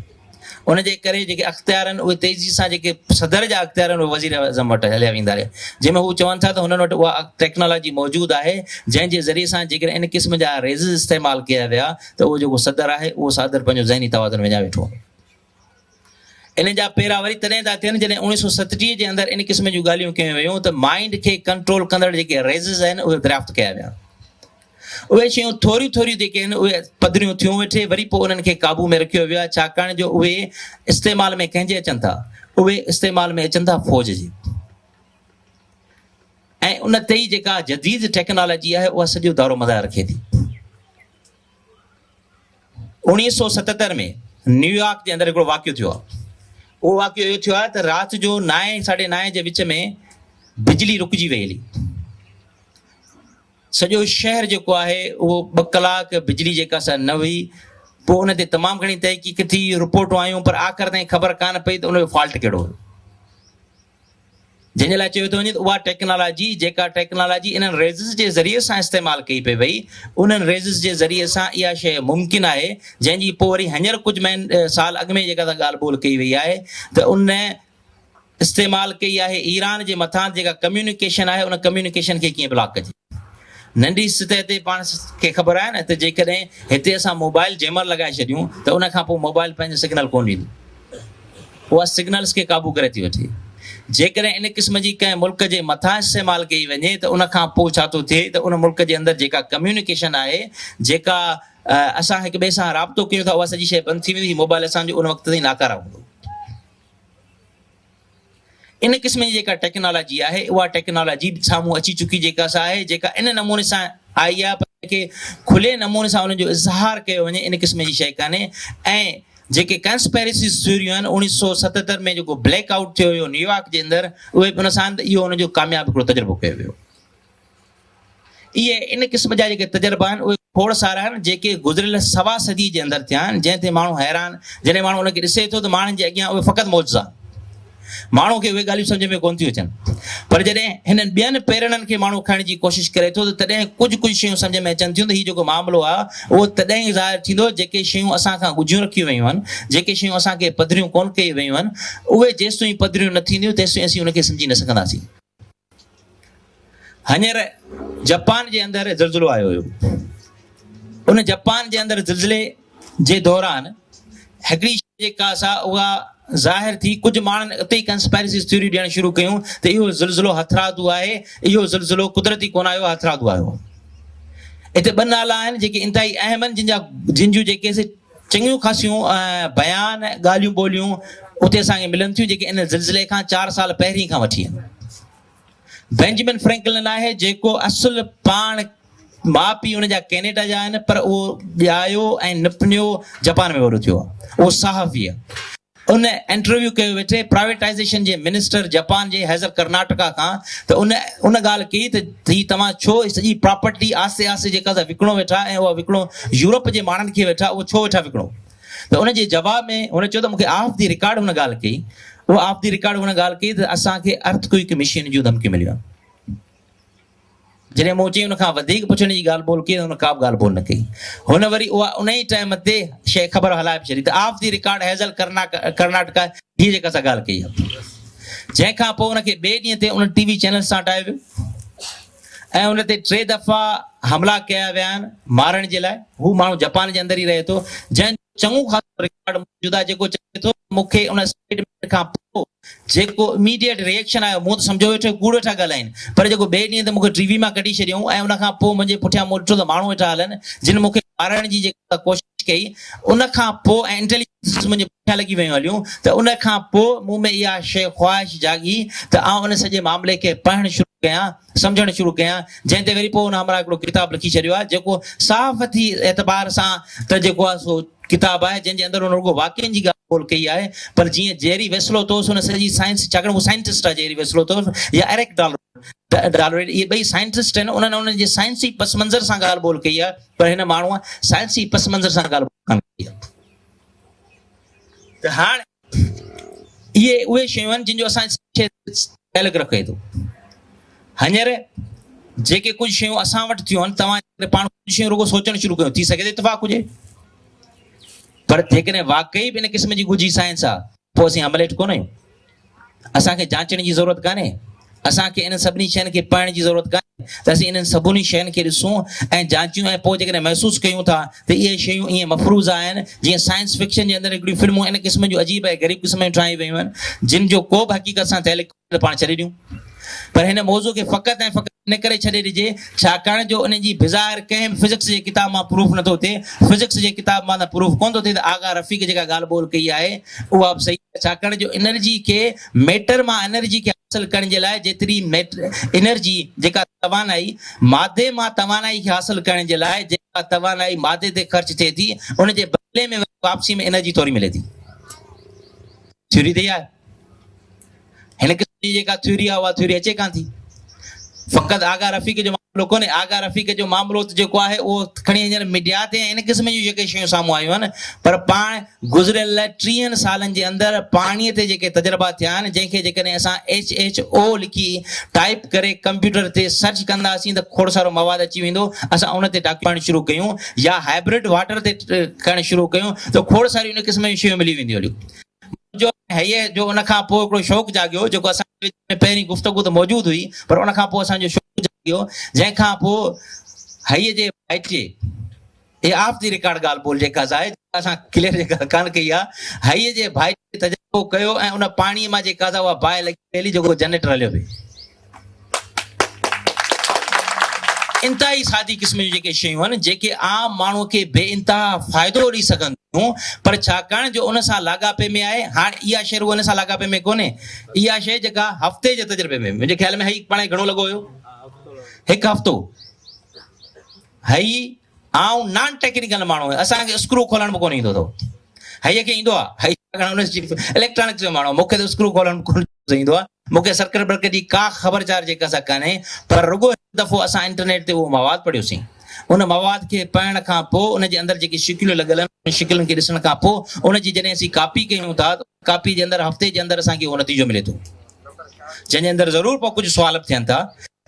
ان جي ڪري جيڪي اختيار آهن اهي تيزي سان جيڪي صدر جا اختيار آهن اهي وزير اعظم وٽ هليا ويندا رهيا جنهن ۾ هو چون ٿا ته هنن وٽ اها ٽيڪنالاجي موجود آهي جنهن جي ذريعي سان جيڪڏهن ان قسم جا ريزز استعمال ڪيا ويا ته اهو جيڪو صدر آهي اهو صدر پنهنجو ذهني توازن وڃائي ويٺو آهي. ان جا پيرا وري تڏهن ٿا ٿين جڏهن 1937 جي اندر ان قسم جون ڳالهيون ڪيون ويون ته مائنڊ کي ڪنٽرول ڪندڙ جيڪي ريزز آهن اهي دريافت ڪيا ويا. اهي شيون ٿوريون ٿوريون جيڪي آهن اهي پڌريون ٿيون ويٺي وري پوء انهن کي قابو ۾ رکيو ويو آهي ڇاڪاڻ جو اهي استعمال ۾ ڪنهن جي اچن ٿا اهي استعمال ۾ اچن ٿا فوج جي ۽ ان تي ئي جيڪا جديد ٽيڪنالاجي آهي اها سڄو دارو مدار رکي ٿي. 1977 ۾ نيويارڪ جي اندر هڪڙو واقعو ٿيو آهي اهو واقعو اهو ٿيو آهي ته رات جو نائين ساڍي نائين جي وچ ۾ بجلي رڪجي وئي هلي سڄو شهر جيڪو آهي اهو ٻه ڪلاڪ بجلي جيڪا سا نه هئي پوء ان تي تمام گهڻي تحقيق ٿي رپورٽون آيون پر آخر تائين خبر ڪانه پئي ته ان جو فالٽ ڪهڙو هيو جنهن جي لاء چيو ٿو وڃي ته اها ٽيڪنالاجي جيڪا ٽيڪنالاجي انهن ريزز جي ذريعي سان استعمال ڪئي پئي وئي انهن ريزز جي ذريعي سان اها شيء ممڪن آهي جنهن جي پوء وري هينئر ڪجهه مهين سال اڳ ۾ جيڪا ڳالهه ٻولهه ڪئي وئي آهي ته ان استعمال ڪئي آهي ايران جي مٿان جيڪا ڪميونيڪيشن آهي ان ڪميونيڪيشن کي ڪيئن بلاڪ ڪجي ننڍي سطح تي پاڻ کي خبر آهي نه ته جيڪڏهن هتي اسان موبائل جيمر لڳائي ڇڏيون ته ان کان پوء موبائل پنهنجو سگنل ڪونه ڏيندو اها سگنلز کي قابو ڪري ٿي وٺي جيڪڏهن ان قسم جي ڪنهن ملڪ جي مٿان استعمال ڪئي وڃي ته ان کان پوء ڇا ٿو ٿئي ته ان ملڪ جي اندر جيڪا ڪميونيڪيشن آهي جيڪا اسان هڪ ٻئي سان رابطو ڪيون ٿا اها سڄي شيء بند ٿي ويندي موبائل اسان جو ان وقت تائين ناڪاره هوندو ان قسم جي جيڪا ٽيڪنالاجي آهي اها ٽيڪنالاجي به سامهون اچي چڪي جيڪا سا آهي جيڪا ان نموني سان آئي آهي پر کي کلي نموني سان ان جو اظهار ڪيو وڃي ان قسم جي شيء ڪانهي ۽ جيڪي ڪنسپيرسيز ٿيوريون آهن 1977 ۾ جيڪو بليڪ آئوٽ ٿيو هيو نيويارڪ جي اندر اهي به ان سان اهو ان جو ڪامياب هڪڙو تجربو ڪيو ويو. اهي ان قسم جا جيڪي تجربا آهن اهي کوڙ سارا آهن جيڪي گذريل سوا صدي جي اندر ٿيا آهن جنهن تي ماڻهو حيران جڏهن ماڻهو ان کي ڏسي ٿو ته ماڻهن جي اڳيان اهي فقط معجزا ماڻهو کي اهي ڳالهيون سمجهه ۾ ڪونه ٿيون اچن پر جڏهن هنن ٻين پيرڙن کي ماڻهو کڻڻ جي ڪوشش ڪري ٿو ته تڏهن ڪجهه ڪجهه شيون سمجهه ۾ اچن ٿيون ته هي جيڪو معاملو آهي اهو تڏهن ئي ظاهر ٿيندو جيڪي شيون اسان کان ڳجهيون رکيون ويون آهن جيڪي شيون اسان کي پڌريون ڪونه ڪيون ويون آهن اهي جيستائين پڌريون نه ٿينديون تيستائين اسين ان کي سمجهي نه سگهنداسين. هينئر جپان جي اندر زلزلو آيو هيو. ان جپان جي اندر زلزلي جي دوران هڪڙي شيء جيڪا سا اها ظاهر ٿي ڪجهه ماڻهن اتي ئي ڪنسپيرسي ٿيوري ڏيڻ شروع ڪيون ته اهو زلزلو هٿرادو آهي اهو زلزلو قدرتي ڪونه آيو هٿرادو آيو. اتي ٻه نالا آهن جيڪي انتهائي اهم آهن جن جا جن جون جيڪي سي چڱيون خاصيون بيان ڳالهيون ٻولهيون اتي اسان کي ملن ٿيون جيڪي ان زلزلي کان چار سال پهرين کان وٺي آهن. بينجمن فرينڪلن آهي جيڪو اصل پاڻ ماء پيء ان جا ڪينيڊا جا آهن پر اهو ڄايو ۽ نپنيو جپان ۾ وڏو ٿيو آهي. اهو صحافي آهي. ان انٽرويو ڪيو ويٺي پرائيويٽائيزيشن جي منسٽر جپان جي هيزل ڪرناٽڪا کان ته ان ان ڳالهه ڪئي ته هي توهان ڇو سڄي پراپرٽي آهستي آهستي جيڪا سا وڪڻو ويٺا ۽ اها وڪڻو يورپ جي ماڻهن کي ويٺا اهو ڇو ويٺا وڪڻو ته ان جي جواب ۾ هن چيو ته مون کي آف the record هن ڳالهه ڪئي اها آف the record هن ڳالهه ڪئي ته اسان کي ارٿ ڪوئڪ مشين جون ڌمڪيون مليون آهن. جڏهن مون چئي ان کان وڌيڪ پڇڻ جي ڳالهه ٻولهه ڪئي ته هن ڪا به ڳالهه ٻولهه نه ڪئي. هن وري اها ان ئي ٽائيم تي شيء خبر هلائي به ڇڏي ته of the record Hazel Karnataka هيء جيڪا سا ڳالهه ڪئي آهي. جنهن کان پوء ان کي ٻئي ڏينهن تي ان ٽي وي چينلز تان هٽايو ويو ۽ ان تي ٽي دفعا حملا ڪيا ويا آهن مارڻ جي لاء. هو ماڻهو جپان جي اندر ئي رهي ٿو جنهن جو چڱو خاصو رڪارڊ موجود آهي جيڪو چوي ٿو ته مون کي ان اسٽيٽمينٽ کان پوء جيڪو اميڊيٽ ريئڪشن آيو مون ته سمجهيو ويٺو ڪوڙ ويٺا ڳالهائين پر جيڪو ٻئي ڏينهن تي مون کي ٽي وي مان ڪڍي ڇڏيائون ۽ ان کان پوء منهنجي پٺيان مون ڏٺو ته ماڻهو ويٺا هلن جن مون کي مارڻ جي جيڪا ڪوشش ڪئي ان کان پوء ۽ انٽيليجنس منهنجي پٺيان لڳي ويون هليون ته ان کان پوء مون ۾ اها شيء خواهش جاڳي ته آئون ان سڄي معاملي کي پڙهڻ شروع ڪيان سمجهڻ شروع ڪيان جنهن تي وري پوء ان همراهه هڪڙو ڪتاب لکي ڇڏيو آهي جيڪو صحافتي اعتبار سان ته جيڪو آهي سو ڪتاب آهي جنهن جي اندر هن رڳو واقعن جي ڳالهه ٻولهه ڪئي آهي پر جيئن جيري ويسلوتوس ان سڄي سائنس ڇاڪاڻ هو سائنٽسٽ آهي جيري ويسلوتوس يا ايرڪ ڊالرويڊ اهي ٻئي سائنٽسٽ آهن انهن انهن جي سائنسي پس منظر سان ڳالهه ٻولهه ڪئي آهي پر هن ماڻهوء سائنسي پس منظر سان ڳالهه ٻولهه ڪانه ڪئي آهي ته هاڻ اهي اهي شيون آهن جن جو اسان کي تعلق رکي ٿو. هينئر جيڪي ڪجهه شيون اسان وٽ ٿيون آهن، توهان جيڪڏهن پاڻ ڪجهه شيون رڳو سوچڻ شروع ڪيون، ٿي سگهي ٿو اتفاق هجي، پر جيڪڏهن واقعي به ان قسم جي ڳجهي سائنس آهي، پوء اسين حملي هيٺ ڪونه آهيون. اسان کي جانچڻ جي ضرورت ڪانهي. اسان کي انهن سڀني شين کي پڙهڻ جي ضرورت ڪانهي ته اسين انهن سڀني شين کي ڏسون ۽ جانچيون ۽ پوء جيڪڏهن محسوس ڪيون ٿا ته اهي شيون ائين مفروضا آهن جيئن سائنس فڪشن جي اندر هڪڙيون فلمون ان قسم جون عجيب ۽ غريب قسم جون ٺاهيون ويون آهن جن جو ڪو به حقيقت سان تعلق ڪونهي ته پاڻ ڇڏي ڏيون پر هن موضوع کي فقط ۽ فقط ان ڪري ڇڏي ڏجي ڇاڪاڻ جو ان جي بظاهر ڪنهن به فزڪس جي ڪتاب مان پروف نٿو ٿئي فزڪس جي ڪتاب مان ته پروف ڪونه ٿو ٿئي ته آغا رفيق جيڪا ڳالهه ٻولهه ڪئي آهي اها به صحيح آهي ڇاڪاڻ جو انرجي کي ميٽر مان انرجي کي حاصل ڪرڻ جي لاء جيتري انرجي جيڪا توانائي مادي مان توانائي کي حاصل ڪرڻ جي لاء جيڪا توانائي مادي تي خرچ ٿئي ٿي ان جي بدلي ۾ واپسي ۾ انرجي ٿوري ملي ٿي ٿيوري ته اها آهي. هن قسم جي جيڪا ٿيوري آهي اها ٿيوري اچي ڪانه ٿي. فقط آغا رفيق جو معاملو ڪونهي. آغا رفيق جو معاملو ته جيڪو آهي اهو کڻي هينئر ميڊيا تي ۽ ان قسم جون جيڪي شيون سامهون آيون آهن پر پاڻ گذريل ٽيهن سالن جي اندر پاڻي تي جيڪي تجربا ٿيا آهن جنهن کي جيڪڏهن اسان ايڇ ايڇ او لکي ٽائيپ ڪري ڪمپيوٽر تي سرچ ڪنداسين ته کوڙ سارو مواد اچي ويندو اسان ان تي ڊاڪيومينٽ شروع ڪيون يا هائبرڊ واٽر تي ڪرڻ شروع ڪيون ته کوڙ ساريون ان قسم جون شيون ملي وينديون هليون. منهنجو ۽ هيء جو ان کان پوء هڪڙو شوق جاڳيو، جيڪو اسان جي وچ ۾ پهرين گفتگو ته موجود هئي، پر ان کان پوء اسان جو شوق جاڳيو، جنهن کان پوء هيء جي ڀائٽيي، هيء آف the record ڳالهه ٻولهه جيڪا آهي، جيڪا اسان ڪليئر جيڪا ڪانه ڪئي آهي، هيء جي ڀائٽيي تجربو ڪيو ۽ ان پاڻيء مان جيڪا سا اها باهه لڳي پئي هلي، جيڪو جنريٽر هليو پئي. انتهائي سادي قسم جون جيڪي شيون آهن، جيڪي عام ماڻهوء کي بي انتها فائدو ڏئي سگهن ٿيون، پر ڇاڪاڻ جو ان سان لاڳاپي ۾ آهي، هاڻ اها شيء رڳو ان سان لاڳاپي ۾ ڪونهي، اها شيء جيڪا هفتي جي تجربي ۾، منهنجي خيال ۾ هي پاڻ کي گهڻو لڳو هيو؟ هڪ هفتو. هي آئون نان ٽيڪنيڪل ماڻهو آهيان، اسان کي اسڪرو کولڻ به ڪونه ايندو اٿو. هيء کي ايندو آهي، هيء ڇاڪاڻ ان جي اليڪٽرانڪس جو ماڻهو آهي، مون کي ته اسڪرو کولڻ به ڪونه ايندو آهي، مون کي سرڪٽ برڪٽ جي ڪا خبر چار جيڪا سا ڪانهي، پر رڳو هڪ دفعو اسان انٽرنيٽ تي اهو مواد پڙهيوسين. ان مواد کي پڙهڻ کان پوء ان جي اندر جيڪي شڪليون لڳل آهن، انهن شڪلين کي ڏسڻ کان پوء ان جي جڏهن اسين ڪاپي ڪيون ٿا ته ان ڪاپي جي اندر هفتي جي اندر اسان کي اهو نتيجو ملي ٿو. جنهن جي اندر ضرور پوء ڪجهه سوال به ٿين ٿا.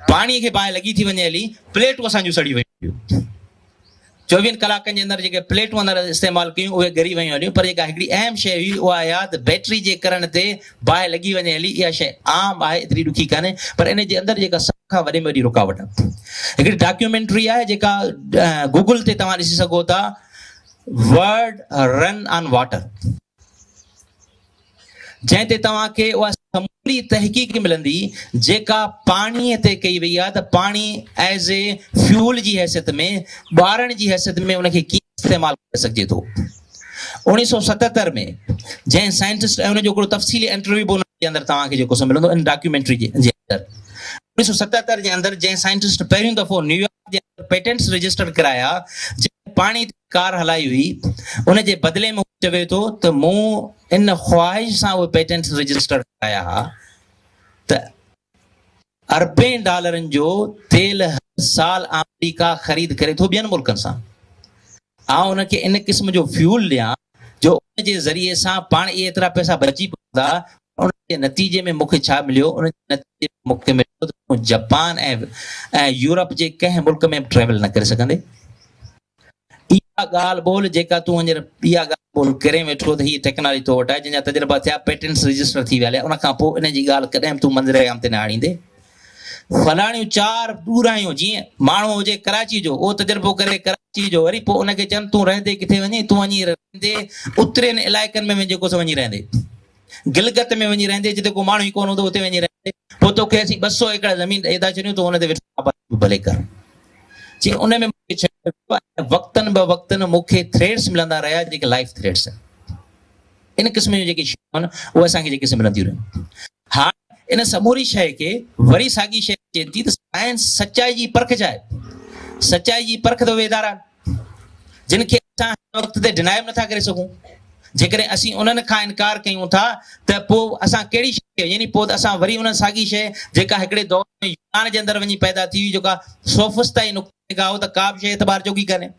پاڻيء کي باهه لڳي ٿي وڃي هلي، پليٽون اسان جون سڙي ويون هليون. چوويهن ڪلاڪن جي اندر جيڪي پليٽون اندر استعمال ڪيون اهي ڳري ويون هليون پر جيڪا هڪڙي اهم شيء هئي اها اها ته بيٽري جي ڪرڻ تي باهه لڳي وڃي هلي اها شيء عام آهي ايتري ڏکي ڪانهي پر ان جي اندر جيڪا سڀ کان وڏي ۾ وڏي رڪاوٽ هڪڙي ڊاڪيومينٽري آهي جيڪا گوگل تي توهان ڏسي سگهو ٿا ورڊ رن آن واٽر. جنهن تي توهان کي اها سموري تحقيق ملندي جيڪا پاڻي تي ڪئي وئي آهي ته پاڻي ايز اي فيول جي حيثيت ۾ ٻارڻ جي حيثيت ۾ ان کي ڪيئن استعمال ڪري سگهجي ٿو. 1977 ۾ جنهن سائنٽسٽ ۽ ان جو هڪڙو تفصيلي انٽرويو به ان جي اندر توهان کي جيڪو سو ملندو ان ڊاڪيومينٽري جي اندر 1977 جي اندر جنهن سائنٽسٽ پهريون دفعو نيويارڪ جي اندر پيٽنٽس رجسٽر ڪرايا جنهن پاڻي تي ڪار هلائي هئي ان جي بدلي ۾ هو چوي ٿو ته مون ان خواهش سان اهي پيٽنٽس رجسٽر ڪرايا ها ته اربين ڊالرن جو تيل هر سال آمريڪا خريد ڪري ٿو ٻين ملڪن سان آئون ان کي ان قسم جو فيول ڏيان جو ان جي ذريعي سان پاڻ اهي ايترا پئسا بچي پوندا ان جي نتيجي ۾ مون کي ڇا مليو ان جي نتيجي ۾ مون کي مليو ته تون جپان ۽ يورپ جي ڪنهن ملڪ ۾ به ٽريول نه ڪري سگهندي. اها ڳالهه ٻولهه جيڪا تون هينئر اها ڳالهه ٻولهه ڪرين ويٺو ته هيء ٽيڪنالاجي تو وٽ آهي جنهن جا تجربا ٿيا پيٽنٽس رجسٽر ٿي ويا هليا ان کان پوء ان جي ڳالهه ڪڏهن به تون منظر عام تي نه آڻيندي. فلاڻيون چار ڏوراهيون جيئن ماڻهو هجي ڪراچي جو اهو تجربو ڪري ڪراچي جو وري پوء ان کي چون تون رهندي ڪٿي وڃين تون وڃي رهندي اترين علائقن ۾ وڃي جيڪو سو وڃي رهندي گلگت ۾ وڃي رهندي جتي ڪو ماڻهو ئي ڪونه هوندو اتي وڃي رهندي پوء توکي اسين 200 ايڪڙ زمين ڏئي ٿا ڇڏيون تون ان تي ويٺو آبادي به ڀلي ڪر. چي ان ۾ مونکي ڇڏيو ويو ۽ وقتن به وقتن مونکي ٿريٽس ملندا رهيا جيڪي لائف ٿريٽس آهن ان قسم جون جيڪي شيون آهن اهي اسان کي جيڪي سي ملنديون رهيون. هاڻ ان سموري شيء کي وري ساڳي شيء اچي ٿي ته سائنس سچائي جي پرک ڇا آهي؟ سچائي جي پرک ته اهي ادارا آهن جن کي اسان هن وقت تي ڊنائي به نٿا ڪري سگهون. جيڪڏهن اسين انهن کان انڪار ڪيون ٿا ته پوء اسان ڪهڙي شيء کي يعني پوء ته اسان وري ان ساڳي شيء جيڪا هڪڙي دور ۾ يونان جي اندر وڃي پيدا ٿي هئي جيڪا سوفسطائي نقطه نگاهه هو ته ڪا به شيء اعتبار جوڳي ڪانهي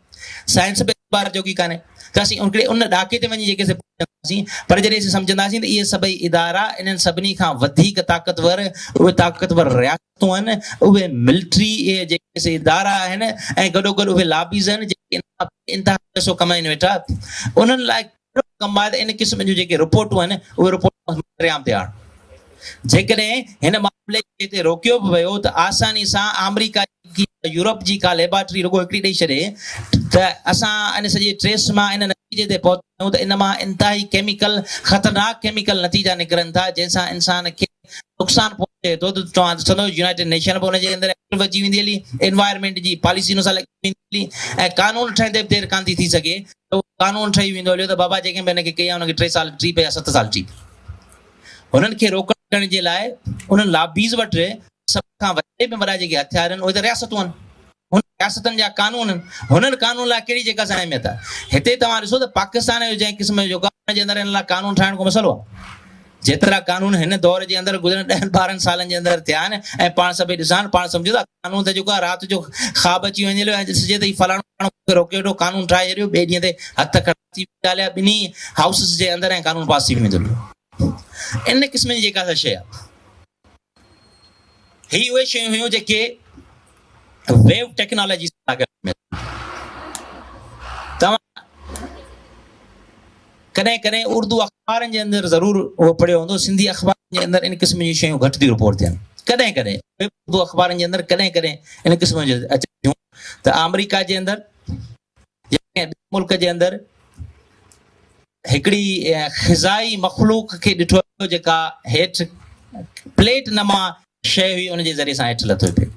سائنس به اعتبار جوڳي ڪانهي ته اسين هڪڙي ان ڏاڪي تي وڃي جيڪي سي پهچنداسين پر جڏهن اسين سمجهنداسين ته اهي سڀئي ادارا انهن سڀني کان وڌيڪ طاقتور اهي طاقتور رياستون آهن اهي ملٽري اهي جيڪي سي ادارا آهن ۽ گڏوگڏ اهي لابيز آهن جيڪي ان کان بي انتها پئسو ڪمائين ويٺا انهن لاء ڪهڙو ڪم آهي ته ان قسم جون جيڪي رپورٽون آهن اهي رپورٽون منظر عام تي آڻ جيڪڏهن هن معاملي کي هتي روڪيو به ويو ته آساني سان آمريڪا جي يا يورپ جي ڪا ليبارٽري رڳو هڪڙي ڏئي ڇڏي ته اسان ان سڄي ٽريس مان ان نتيجي تي پهتا آهيون ته ان مان انتهائي ڪيميڪل خطرناڪ ڪيميڪل نتيجا نڪرن ٿا جنهن سان انسان کي نقصان پهچي ٿو ته توهان ڏسندو يونائيٽيڊ نيشن به ان جي اندر ايڪٽو اچي ويندي هلي انوائرمينٽ جي پاليسي ان سان لڳي ويندي هلي ۽ قانون ٺهندي به دير ڪانه ٿي ٿي سگهي ته اهو قانون ٺهي ويندو هليو ته بابا جيڪي به هن کي ڪئي آهي ان کي 3 سال ٽيپ يا 7 سال ٽيپ هنن کي روڪڻ جي لاء انهن لابيز وٽ سڀ کان وڏي ۾ وڏا جيڪي هٿيار آهن اهي ته رياستون آهن هن رياستن جا قانون آهن هنن قانون لاء ڪهڙي جيڪا سا اهميت آهي هتي توهان ڏسو ته پاڪستان جو جنهن قسم جو جيڪو ان جي اندر ان لاء قانون ٺاهڻ ڪو مسئلو آهي جيترا قانون هن دور جي اندر گذريل ڏهن ٻارهن سالن جي اندر ٿيا آهن ۽ پاڻ سڀئي ڏسان پاڻ سمجهو ٿا قانون ته جيڪو آهي رات جو خواب اچي وڃي ۽ ڏسجي ته هي فلاڻو ماڻهو مون کي روڪي ويٺو قانون ٺاهي ڇڏيو ٻئي ڏينهن تي هٿ کڙا ٿي ويندا هليا ٻنهي هائوسز جي اندر ۽ قانون پاس ٿي ويندو هليو ان قسم جي جيڪا سا شيء آهي هي اهي شيون هيون جيڪي ويو ٽيڪنالاجي سان لاڳاپيل توهان ڪڏهن ڪڏهن اردو اخبارن جي اندر ضرور اهو پڙهيو هوندو سنڌي اخبارن جي اندر ان قسم جون شيون گهٽ ٿيون رپورٽ ٿين ڪڏهن ڪڏهن اردو اخبارن جي اندر ڪڏهن ڪڏهن ان قسم جون اچن ٿيون ته آمريڪا جي اندر يا ڪنهن ٻئي ملڪ جي اندر هڪڙي خزائي مخلوق کي ڏٺو ويو جيڪا هيٺ پليٽ نما شيء هئي ان جي ذريعي سان هيٺ لٿو پئي.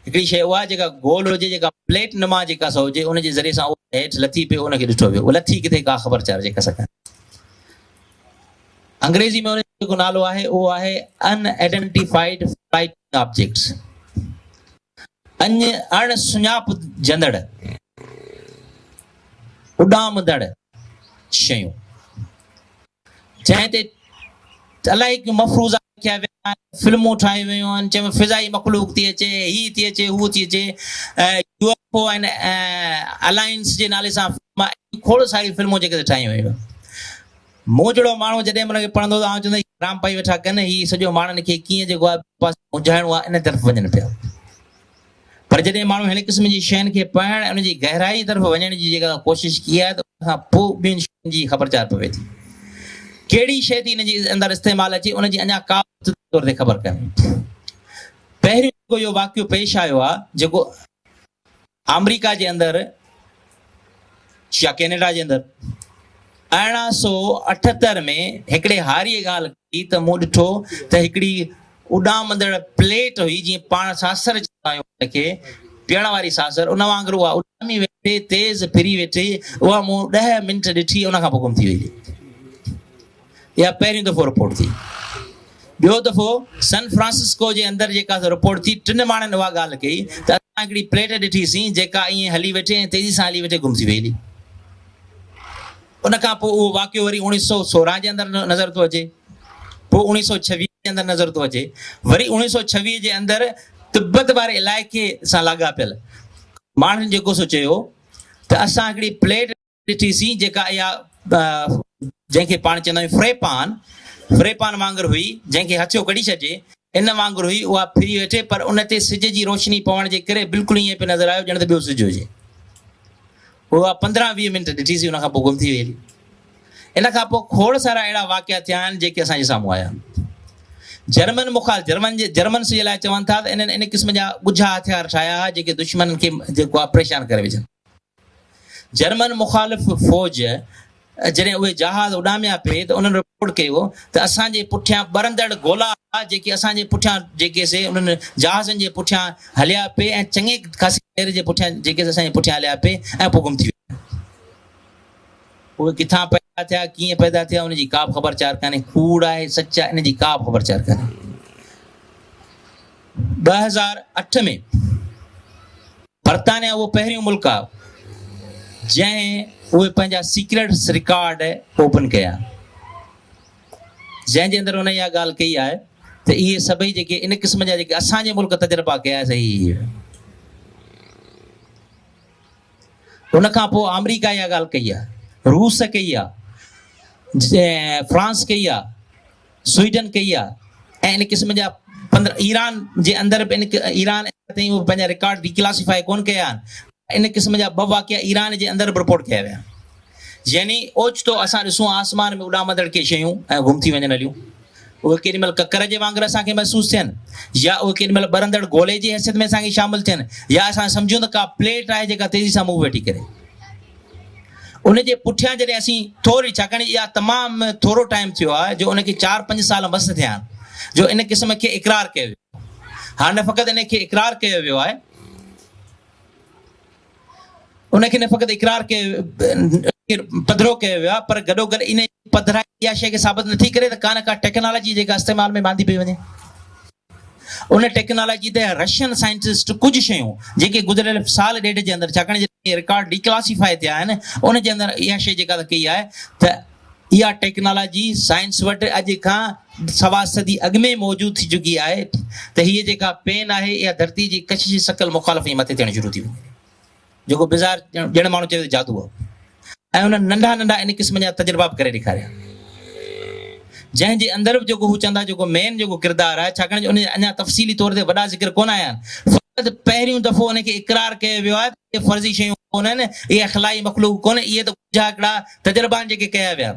هڪڙي شيء اها جيڪا گول هجي جيڪا پليٽ نما جيڪا سا هجي ان جي ذريعي سان اها هيٺ لٿي پئي ان کي ڏٺو ويو لٿي ڪٿي ڪا خبر چار جيڪا سا ڪانهي. انگريزي ۾ ان جو جيڪو نالو آهي اهو آهي ان آئيڊنٽيفائيڊ فلائيٽنگ آبجيڪٽس. اڃ اڻ سڃاپجندڙ اڏامندڙ شيون، جنهن تي الائي ڪيون مفروضا لکيا ويا آهن، فلمون ٺاهيون ويون آهن، جنهن ۾ فضائي مخلوق ٿي اچي، هي ٿي اچي، هو ٿي اچي، يو ايف او ۽ الائنس جي نالي سان فلم آهي، کوڙ ساريون فلمون جيڪي ٺاهيون ويون آهن. مون جهڙو ماڻهو جڏهن به ان کي پڙهندو ته آئون چوندو هي حرام پائي ويٺا ڪن، هي سڄو ماڻهن کي ڪيئن جيڪو آهي ٻئي پاسي منجهائڻو آهي ان طرف وڃن پيا. پر جڏهن ماڻهو هن قسم جي شين کي پڙهڻ ۽ ان جي گهرائي طرف وڃڻ جي جيڪا ڪوشش ڪئي آهي ته ان کان پوء ٻين شين جي خبر چار پوي ٿي. ڪهڙي شيء ٿي ان جي اندر استعمال اچي ان جي اڃا ڪا به طور تي خبر ڪانهي. پهريون جيڪو اهو واقعو پيش آيو آهي جيڪو آمريڪا جي اندر يا ڪينيڊا جي اندر 1878 ۾ هڪڙي هاريء ڳالهه ڪئي ته مون ڏٺو ته هڪڙي اڏامندڙ پليٽ هئي جيئن پاڻ ساسر چوندا آهيون ان کي پيئڻ واري ساسر ان وانگر اها اڏامي ويٺي تيز ڦري ويٺي اها مون ڏهه منٽ ڏٺي ان کان پوء گم ٿي وئي. اها پهريون دفعو رپورٽ ٿي. ٻيو دفعو سن فرانسسڪو جي اندر جيڪا سو رپورٽ ٿي ٽن ماڻهن اها ڳالهه ڪئي ته اسان هڪڙي پليٽ ڏٺي سين جيڪا ائين هلي ويٺي ۽ تيزي سان هلي ويٺي گم ٿي وئي هلي. ان کان پوء اهو واقعو وري 1916 جي اندر نظر ٿو اچي. پوء 1926 جي اندر نظر ٿو اچي. وري 1926 جي اندر تبت واري علائقي سان لاڳاپيل ماڻهن جيڪو سو چيو ته اسان هڪڙي پليٽ ڏٺي سين جيڪا اها جنهن کي پاڻ چوندا آهيون فريپان، فريپان وانگر هئي، جنهن کي هٿيو ڪڍي ڇڏجي، ان وانگر هئي، اها ڦري ويٺي، پر ان تي سج جي روشني پوڻ جي ڪري بلڪل ائين پئي نظر آيو ڄڻ ته ٻيو سج هجي. اها 15 20 منٽ ڏٺي سين، ان کان پوء گم ٿي وئي هلي. ان کان پوء کوڙ سارا اهڙا واقعا ٿيا آهن جيڪي اسان جي سامهون آيا. جرمن مخال جرمن جي جرمنس جي لاء چون ٿا ته انهن ان قسم جا ڳجها هٿيار ٺاهيا هئا جيڪي دشمنن کي جيڪو آهي پريشان ڪري وجهن. جرمن مخالف فوج جڏهن اهي جهاز اڏاميا پئي ته انهن رپورٽ ڪيو ته اسان جي پٺيان ٻرندڙ گولا هئا جيڪي اسان جي پٺيان جيڪي سي انهن جهازن جي پٺيان هليا پئي ۽ چڱي خاصي دير جي پٺيان جيڪي سي اسان جي پٺيان هليا پئي ۽ پوء گم ٿي ويا. اهي ڪٿان پيدا ٿيا ڪيئن پيدا ٿيا ان جي ڪا به خبر چار ڪانهي ڪوڙ آهي سچ آهي ان جي ڪا به خبر چار ڪانهي. 2008 ۾ برطانيا اهو پهريون ملڪ آهي جنهن اهي پنهنجا سيڪريٽس رڪارڊ اوپن ڪيا جنهن جي اندر ان اها ڳالهه ڪئي آهي ته اهي سڀئي جيڪي ان قسم جا جيڪي اسان جي ملڪ تجربا ڪيا سي ان کان پوء آمريڪا اها ڳالهه ڪئي آهي، روس ڪئي آهي، فرانس ڪئي آهي، سوئيڊن ڪئي آهي ۽ ان قسم جا 15 ايران جي اندر به ان ايران تائين اهي پنهنجا رڪارڊ ڊي ڪلاسيفائي ڪونه ڪيا آهن. ان قسم جا ٻه واقعا ايران جي اندر به رپورٽ ڪيا ويا. يعني اوچتو اسان ڏسون آسمان ۾ اڏامندڙ ڪي شيون ۽ گم ٿي وڃن هليون. اهي ڪيڏي مهل ڪڪر جي وانگر اسان کي محسوس ٿين يا اهي ڪيڏي مهل ٻرندڙ گولي جي حيثيت ۾ اسان کي شامل ٿين يا اسان سمجهون ته ڪا پليٽ آهي جيڪا تيزي سان موو ويٺي ڪري. ان جي پٺيان جڏهن اسين ٿوري ڇاڪاڻ اها تمام ٿورو ٽائيم ٿيو آهي جو ان کي چار پنج سال مس ٿيا آهن جو ان قسم کي اقرار ڪيو ويو هاڻ نه فقط ان کي اقرار ڪيو ويو آهي ان کي نه فقط اقرار ڪيو پڌرو ڪيو ويو آهي پر گڏوگڏ ان پڌرائي اها شيء کي ثابت نٿي ڪري ته ڪا نه ڪا ٽيڪنالاجي جيڪا استعمال ۾ آندي پئي وڃي. ان ٽيڪنالاجي تي رشين سائنٽسٽ ڪجهه شيون جيڪي گذريل سال ڏيڍ جي اندر ڇاڪاڻ جڏهن رڪارڊ ڊي ڪلاسيفائي ٿيا آهن ان جي اندر اها شيء جيڪا ڪئي آهي ته اها ٽيڪنالاجي سائنس وٽ اڄ کان سوا صدي اڳ ۾ موجود ٿي چڪي آهي ته هيء جيڪا پين آهي اها ڌرتي جي ڪشش ثقل مخالف ائين مٿي ٿيڻ شروع ٿي وڃي جيڪو بظاهر ڄڻ ماڻهو چوي ته جادو آهي ۽ انهن ننڍا ننڍا ان قسم جا تجربا به ڪري ڏيکاريا جنهن جي اندر به جيڪو هو چوندا جيڪو مين جيڪو ڪردار آهي ڇاڪاڻ جو ان جا اڃا تفصيلي طور تي وڏا ذڪر ڪونه آيا آهن فقط پهريون دفعو ان کي اقرار ڪيو ويو آهي ته اهي فرضي شيون ڪونهن اهي اخلائي مخلوق ڪونهن اهي ته ڳجها هڪڙا تجربا آهن جيڪي ڪيا ويا.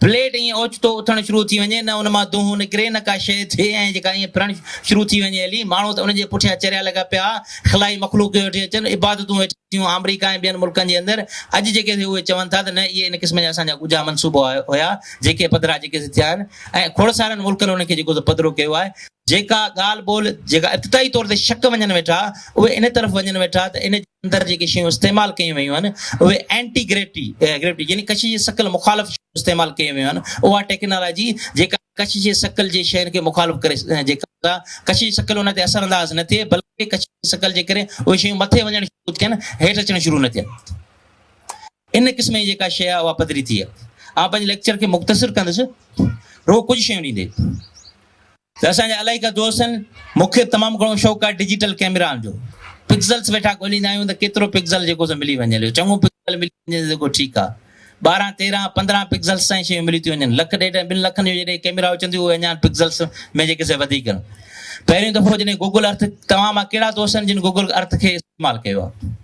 پليٽ ائين اوچتو اٿڻ شروع ٿي وڃي، نه ان مان دونهون نڪري، نه ڪا شيء ٿئي ۽ جيڪا ائين ڦرڻ شروع ٿي وڃي هلي. ماڻهو ته ان جي پٺيان چريا لڳا پيا ها. خلائي مخلوق ويٺي اچن، عبادتون ويٺي ٿيون آمريڪا ۽ ٻين ملڪن جي اندر. اڄ جيڪي ٿي اهي چون ٿا ته نه اهي ان قسم جا اسان جا ڳجها منصوبا هيا جيڪي پڌرا جيڪي سي ٿيا آهن ۽ کوڙ سارن ملڪن انهن کي جيڪو سو پڌرو ڪيو آهي. جيڪا ڳالهه ٻولهه جيڪا ابتدائي طور تي شڪ وڃن ويٺا اهي ان طرف وڃن ويٺا ته ان جي اندر جيڪي شيون استعمال ڪيون ويون آهن اهي اينٽي گريوٽي گريوٽي يعني ڪشش ثقل مخالف شيون استعمال ڪيون ويون آهن اها ٽيڪنالاجي جيڪا ڪشش ثقل جي شين کي مخالف ڪري جيڪا ڪشش ثقل ان تي اثر انداز نه ٿئي بلڪه ڪشش ثقل جي ڪري اهي شيون مٿي وڃڻ شروع ٿين هيٺ اچڻ شروع نه ٿين. ان قسم جي جيڪا شيء آهي اها پڌري ٿي آهي. آئون پنهنجي ليڪچر کي مختصر ڪندس، رڳو ڪجهه شيون ڏيندي ته اسان جا الائي ڪا دوست آهن، مون کي تمام گهڻو شوق آهي ڊجيٽل ڪئميرائن جو، پڪسلز ويٺا ڳوليندا آهيون ته ڪيترو پڪسل جيڪو سو ملي وڃي هليو، چڱو پڪسل ملي وڃي ته جيڪو ٺيڪ آهي. 12، 13، 15 پڪسلز تائين شيون ملي ٿيون وڃن، لک ڏيڍ ۽ ٻن لکن جو جڏهن ڪئميرا اچن ٿيون اهي اڃا پڪسلز ۾ جيڪي سي وڌيڪ آهن. پهريون دفعو جڏهن گوگل ارٿ توهان مان ڪهڙا دوست آهن جن گوگل ارٿ کي استعمال ڪيو آهي؟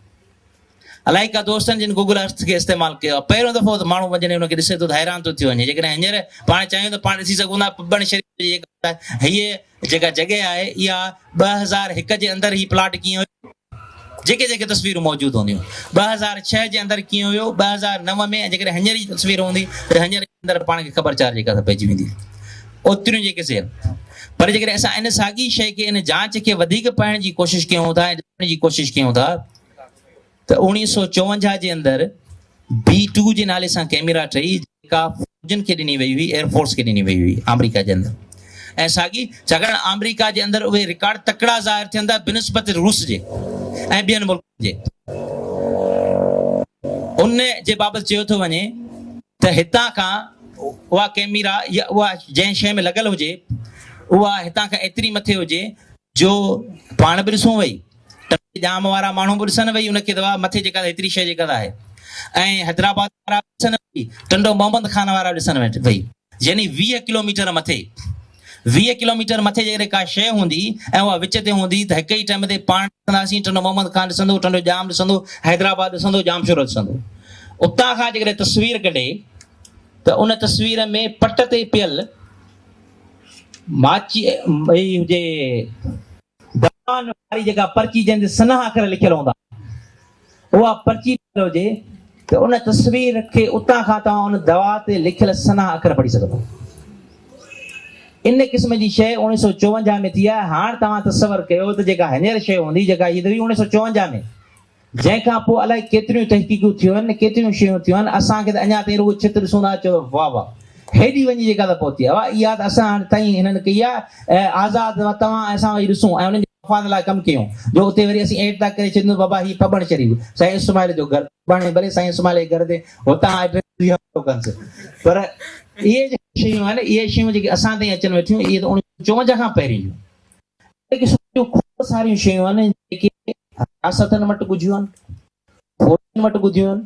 الائي ڪا دوستن جن گوگل ارٿ کي استعمال ڪيو آهي پهريون دفعو ته ماڻهو جڏهن ان کي ڏسي ٿو ته حيران ٿو ٿي وڃي جيڪڏهن هينئر پاڻ چاهيون ته پاڻ ڏسي سگهون ٿا پٻڻ شريف جي جيڪا هيء جيڪا جڳهه آهي اها 2001 جي اندر هي پلاٽ ڪيئن هيو جيڪي جيڪي تصويرون موجود هونديون 2006 جي اندر ڪيئن هيو، 2009 ۾ ۽ جيڪڏهن هينئر جي تصوير هوندي ته هينئر جي اندر پاڻ کي خبر چار جيڪا سا پئجي ويندي اوتريون جيڪي سي. پر جيڪڏهن اسان ان ساڳي شيء کي ان جاچ کي وڌيڪ پڙهڻ جي ڪوشش ڪيون ٿا ۽ ڏسڻ جي ڪوشش ڪيون ٿا ته 1954 جي اندر بي ٽو جي نالي سان ڪئميرا ٺهي جيڪا فوجن کي ڏني وئي هئي، ايئر فورس کي ڏني وئي هئي آمريڪا جي اندر ۽ ساڳي ڇاڪاڻ آمريڪا جي اندر اهي رڪارڊ تڪڙا ظاهر ٿين ٿا بنسبت روس جي ۽ ٻين ملڪن جي. ان جي بابت چيو ٿو وڃي ته هتان کان اها ڪئميرا يا اها جنهن شيء ۾ لڳل هجي اها هتان کان ايتري مٿي هجي جو پاڻ به ڏسون وئي، ٽنڊي ڄام وارا ماڻهو به ڏسن وئي ان کي ته مٿي جيڪا هيتري شيء جيڪا آهي ۽ حيدرآباد وارا به ڏسن وئي، ٽنڊو محمد خان وارا به ڏسن وئي يعني 20 ڪلوميٽر مٿي 20 ڪلوميٽر مٿي جيڪڏهن ڪا شيء هوندي ۽ اها وچ تي هوندي ته هڪ ئي ٽائيم تي پاڻ ڏسنداسين، ٽنڊو محمد خان ڏسندو، ٽنڊو ڄام ڏسندو، حيدرآباد ڏسندو، ڄامشورو ڏسندو. اتان کان جيڪڏهن تصوير ڪڍي ته ان تصوير ۾ پٽ تي پيل ماچي هي هجي دڪان واري جيڪا پرچي جنهن تي سنها اکر لکيل هوندا اها پرچي پيل هجي ته ان تصوير کي اتان کان توهان ان دوا تي لکيل سنها اکر پڙهي سگهندو. ان قسم جي شيء 1954 ۾ ٿي آهي. هاڻ توهان تصور ڪيو ته جيڪا هينئر شيء هوندي جيڪا هي ته هئي 1954 ۾ جنهن کان پوء الائي ڪيتريون تحقيقون ٿيون آهن، ڪيتريون شيون ٿيون آهن، اسان کي ته اڃا تائين رڳو ڇت ڏسون ٿا چئو ته واه واه هيڏي وڃي جيڪا ته پهتي آهي، واه اها ته اسان هاڻي تائين هنن ڪئي آهي، آزاد توهان ۽ اسان وڃي ڏسون ۽ انهن جي مفاد لاء ڪم ڪيون جو اتي وري اسين ايڊ ٿا ڪري ڇڏيون ته بابا هي پٻڻ شريف سائين اسماعيل جو گهر پٻڻ ڀلي سائين اسماعيل جي گهر تي هتان ايڊريس ڏئي حملو ڪنس پر اهي جيڪي شيون آهن اهي شيون جيڪي اسان تائين اچن ويٺيون اهي ته 1954 کان پهرين جون اهڙي قسم جون کوڙ ساريون شيون آهن جيڪي رياستن وٽ ڳجهيون آهن، فوجين وٽ ڳجهيون آهن،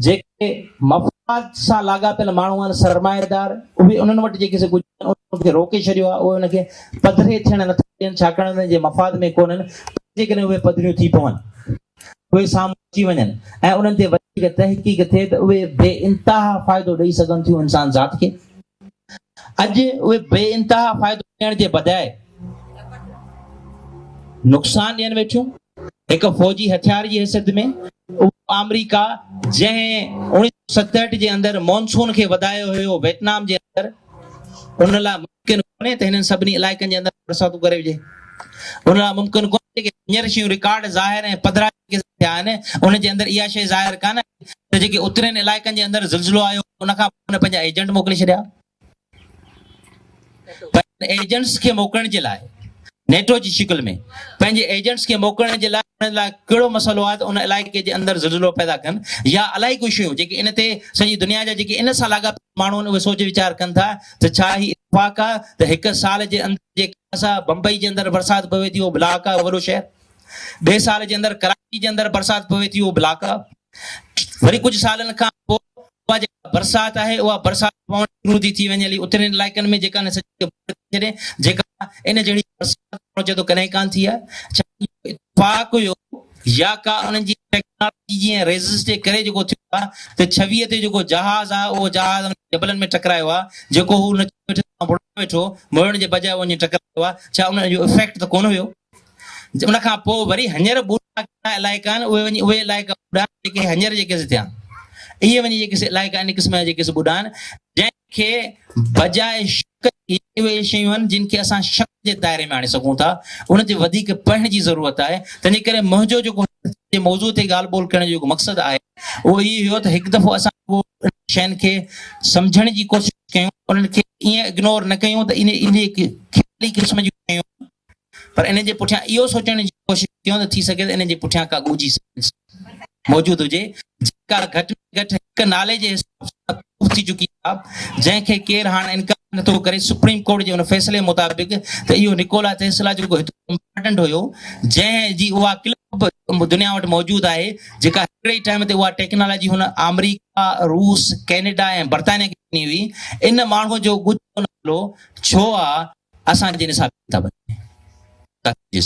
جيڪي مفاد سان لاڳاپيل ماڻهو آهن، سرمائيدار، اهي انهن وٽ جيڪي سي ڳجهيون آهن، انهن کي روڪي ڇڏيو آهي، اهي ان کي پڌري ٿيڻ نٿا ڏين، ڇاڪاڻ انهن جي مفاد ۾ ڪونهن، جيڪڏهن اهي پڌريون ٿي پون، اهي سامهون اچي وڃن ۽ انهن تي وڌيڪ تحقيق ٿئي ته اهي بي انتها فائدو ڏئي سگهن ٿيون انسان ذات کي. اڄ اهي بي انتها فائدو ڏيڻ جي بجاء نقصان ڏين ويٺيون. هڪ فوجي هٿيار جي حيثيت ۾ اهو آمريڪا جنهن 1967 جي اندر مونسون کي وڌايو هيو ويٽنام جي اندر ان لاء ممڪن ڪونهي ته هنن سڀني علائقن جي اندر برساتون ڪري وجهي. ان لاء ممڪن ڪونهي جيڪي هينئر شيون رڪارڊ ظاهر ۽ پڌرا جيڪي ٿيا آهن ان جي اندر اها شيء ظاهر ڪانه ته جيڪي اترين علائقن جي اندر زلزلو آيو ان کان پوء هن پنهنجا ايجنٽ موڪلي ڇڏيا. پنهنجن ايجنٽس کي موڪلڻ جي لاء نيٽو جي شڪل ۾ پنهنجي ايجنٽس کي موڪلڻ جي لاء انهن لاء ڪهڙو مسئلو آهي ته ان علائقي جي اندر زلزلو پيدا ڪن يا الائي ڪو شيون جيڪي ان تي سڄي دنيا جا جيڪي ان سان لاڳاپيل ماڻهو آهن اهي سوچ ويچار ڪن ٿا ته ڇا هي اتفاق آهي ته هڪ سال جي اندر جيڪا سا بمبئي جي اندر برسات پوي ٿي اهو بلاڪ آهي وڏو شهر ٻئي سال جي اندر ڪراچي جي اندر برسات پوي ٿي اهو بلاڪ آهي وري ڪجهه سالن کان پوء اها جيڪا برسات آهي اها برسات پوڻ شروع ٿي ٿي وڃي هلي اترين علائقن ۾ جيڪا ان سڄي ڇڏي جيڪا ان جهڙي برسات ماڻهو چئي ٿو ڪڏهن ڪانه ٿي آهي ڇا اهو اتفاق هيو يا ڪا انهن جي ٽيڪنالاجي جي ۽ ريزسٽ جي ڪري جيڪو ٿيو آهي ته 26 تي جيڪو جهاز آهي اهو جهاز انهن جبلن ۾ ٽڪرايو آهي جيڪو هو نچي ويٺو ويٺو مڙڻ جي بجاء وڃي ٽڪرايو آهي ڇا ان جو افيڪٽ ته ڪونه هيو ان کان پوء وري هنيئر ٻوڏا ڪهڙا علائقا آهن اهي وڃي اهي علائقا ٻوڏا آهن جيڪي هنيئر جيڪي سي ٿيا اهي وڃي جيڪي سي علائقا ان قسم جا جيڪي سي ٻوڏا آهن جنهن کي بجاء شڪ اهي شيون آهن جن کي اسان شڪ جي دائري ۾ آڻي سگهون ٿا ان تي وڌيڪ پڙهڻ جي ضرورت آهي تنهن جي ڪري منهنجو جيڪو جي موضوع تي ڳالهه ٻولهه ڪرڻ جو جيڪو مقصد آهي اهو هي هيو ته هڪ دفعو اسان انهن شين کي سمجهڻ جي ڪوشش ڪيون انهن کي ائين اگنور نه ڪيون ته ان خيالي قسم جون شيون پر انهن جي پٺيان اهو سوچڻ جي ڪوشش ڪيون ته ٿي سگهي ته انهن جي پٺيان ڪا ڳجهي سائنس موجود هجي جيڪا گهٽ ۾ گهٽ هڪ نالي جي حساب سان پروف ٿي چڪي آهي جنهن کي ڪير هاڻ انڪار نٿو ڪري سپريم ڪورٽ جي ان فيصلي مطابق ته اهو نڪولا ٽيسلا جيڪو هيترو امپارٽنٽ هيو جنهن جي اها ڪلپ به دنيا وٽ موجود آهي جيڪا هڪڙي ئي ٽائيم تي اها ٽيڪنالاجي هن آمريڪا، روس، ڪينيڊا ۽ برطانيا کي ڏني هئي ان ماڻهو جو ڳجهو نالو ڇو آ اسان جي نصاب ڪتابن ۾.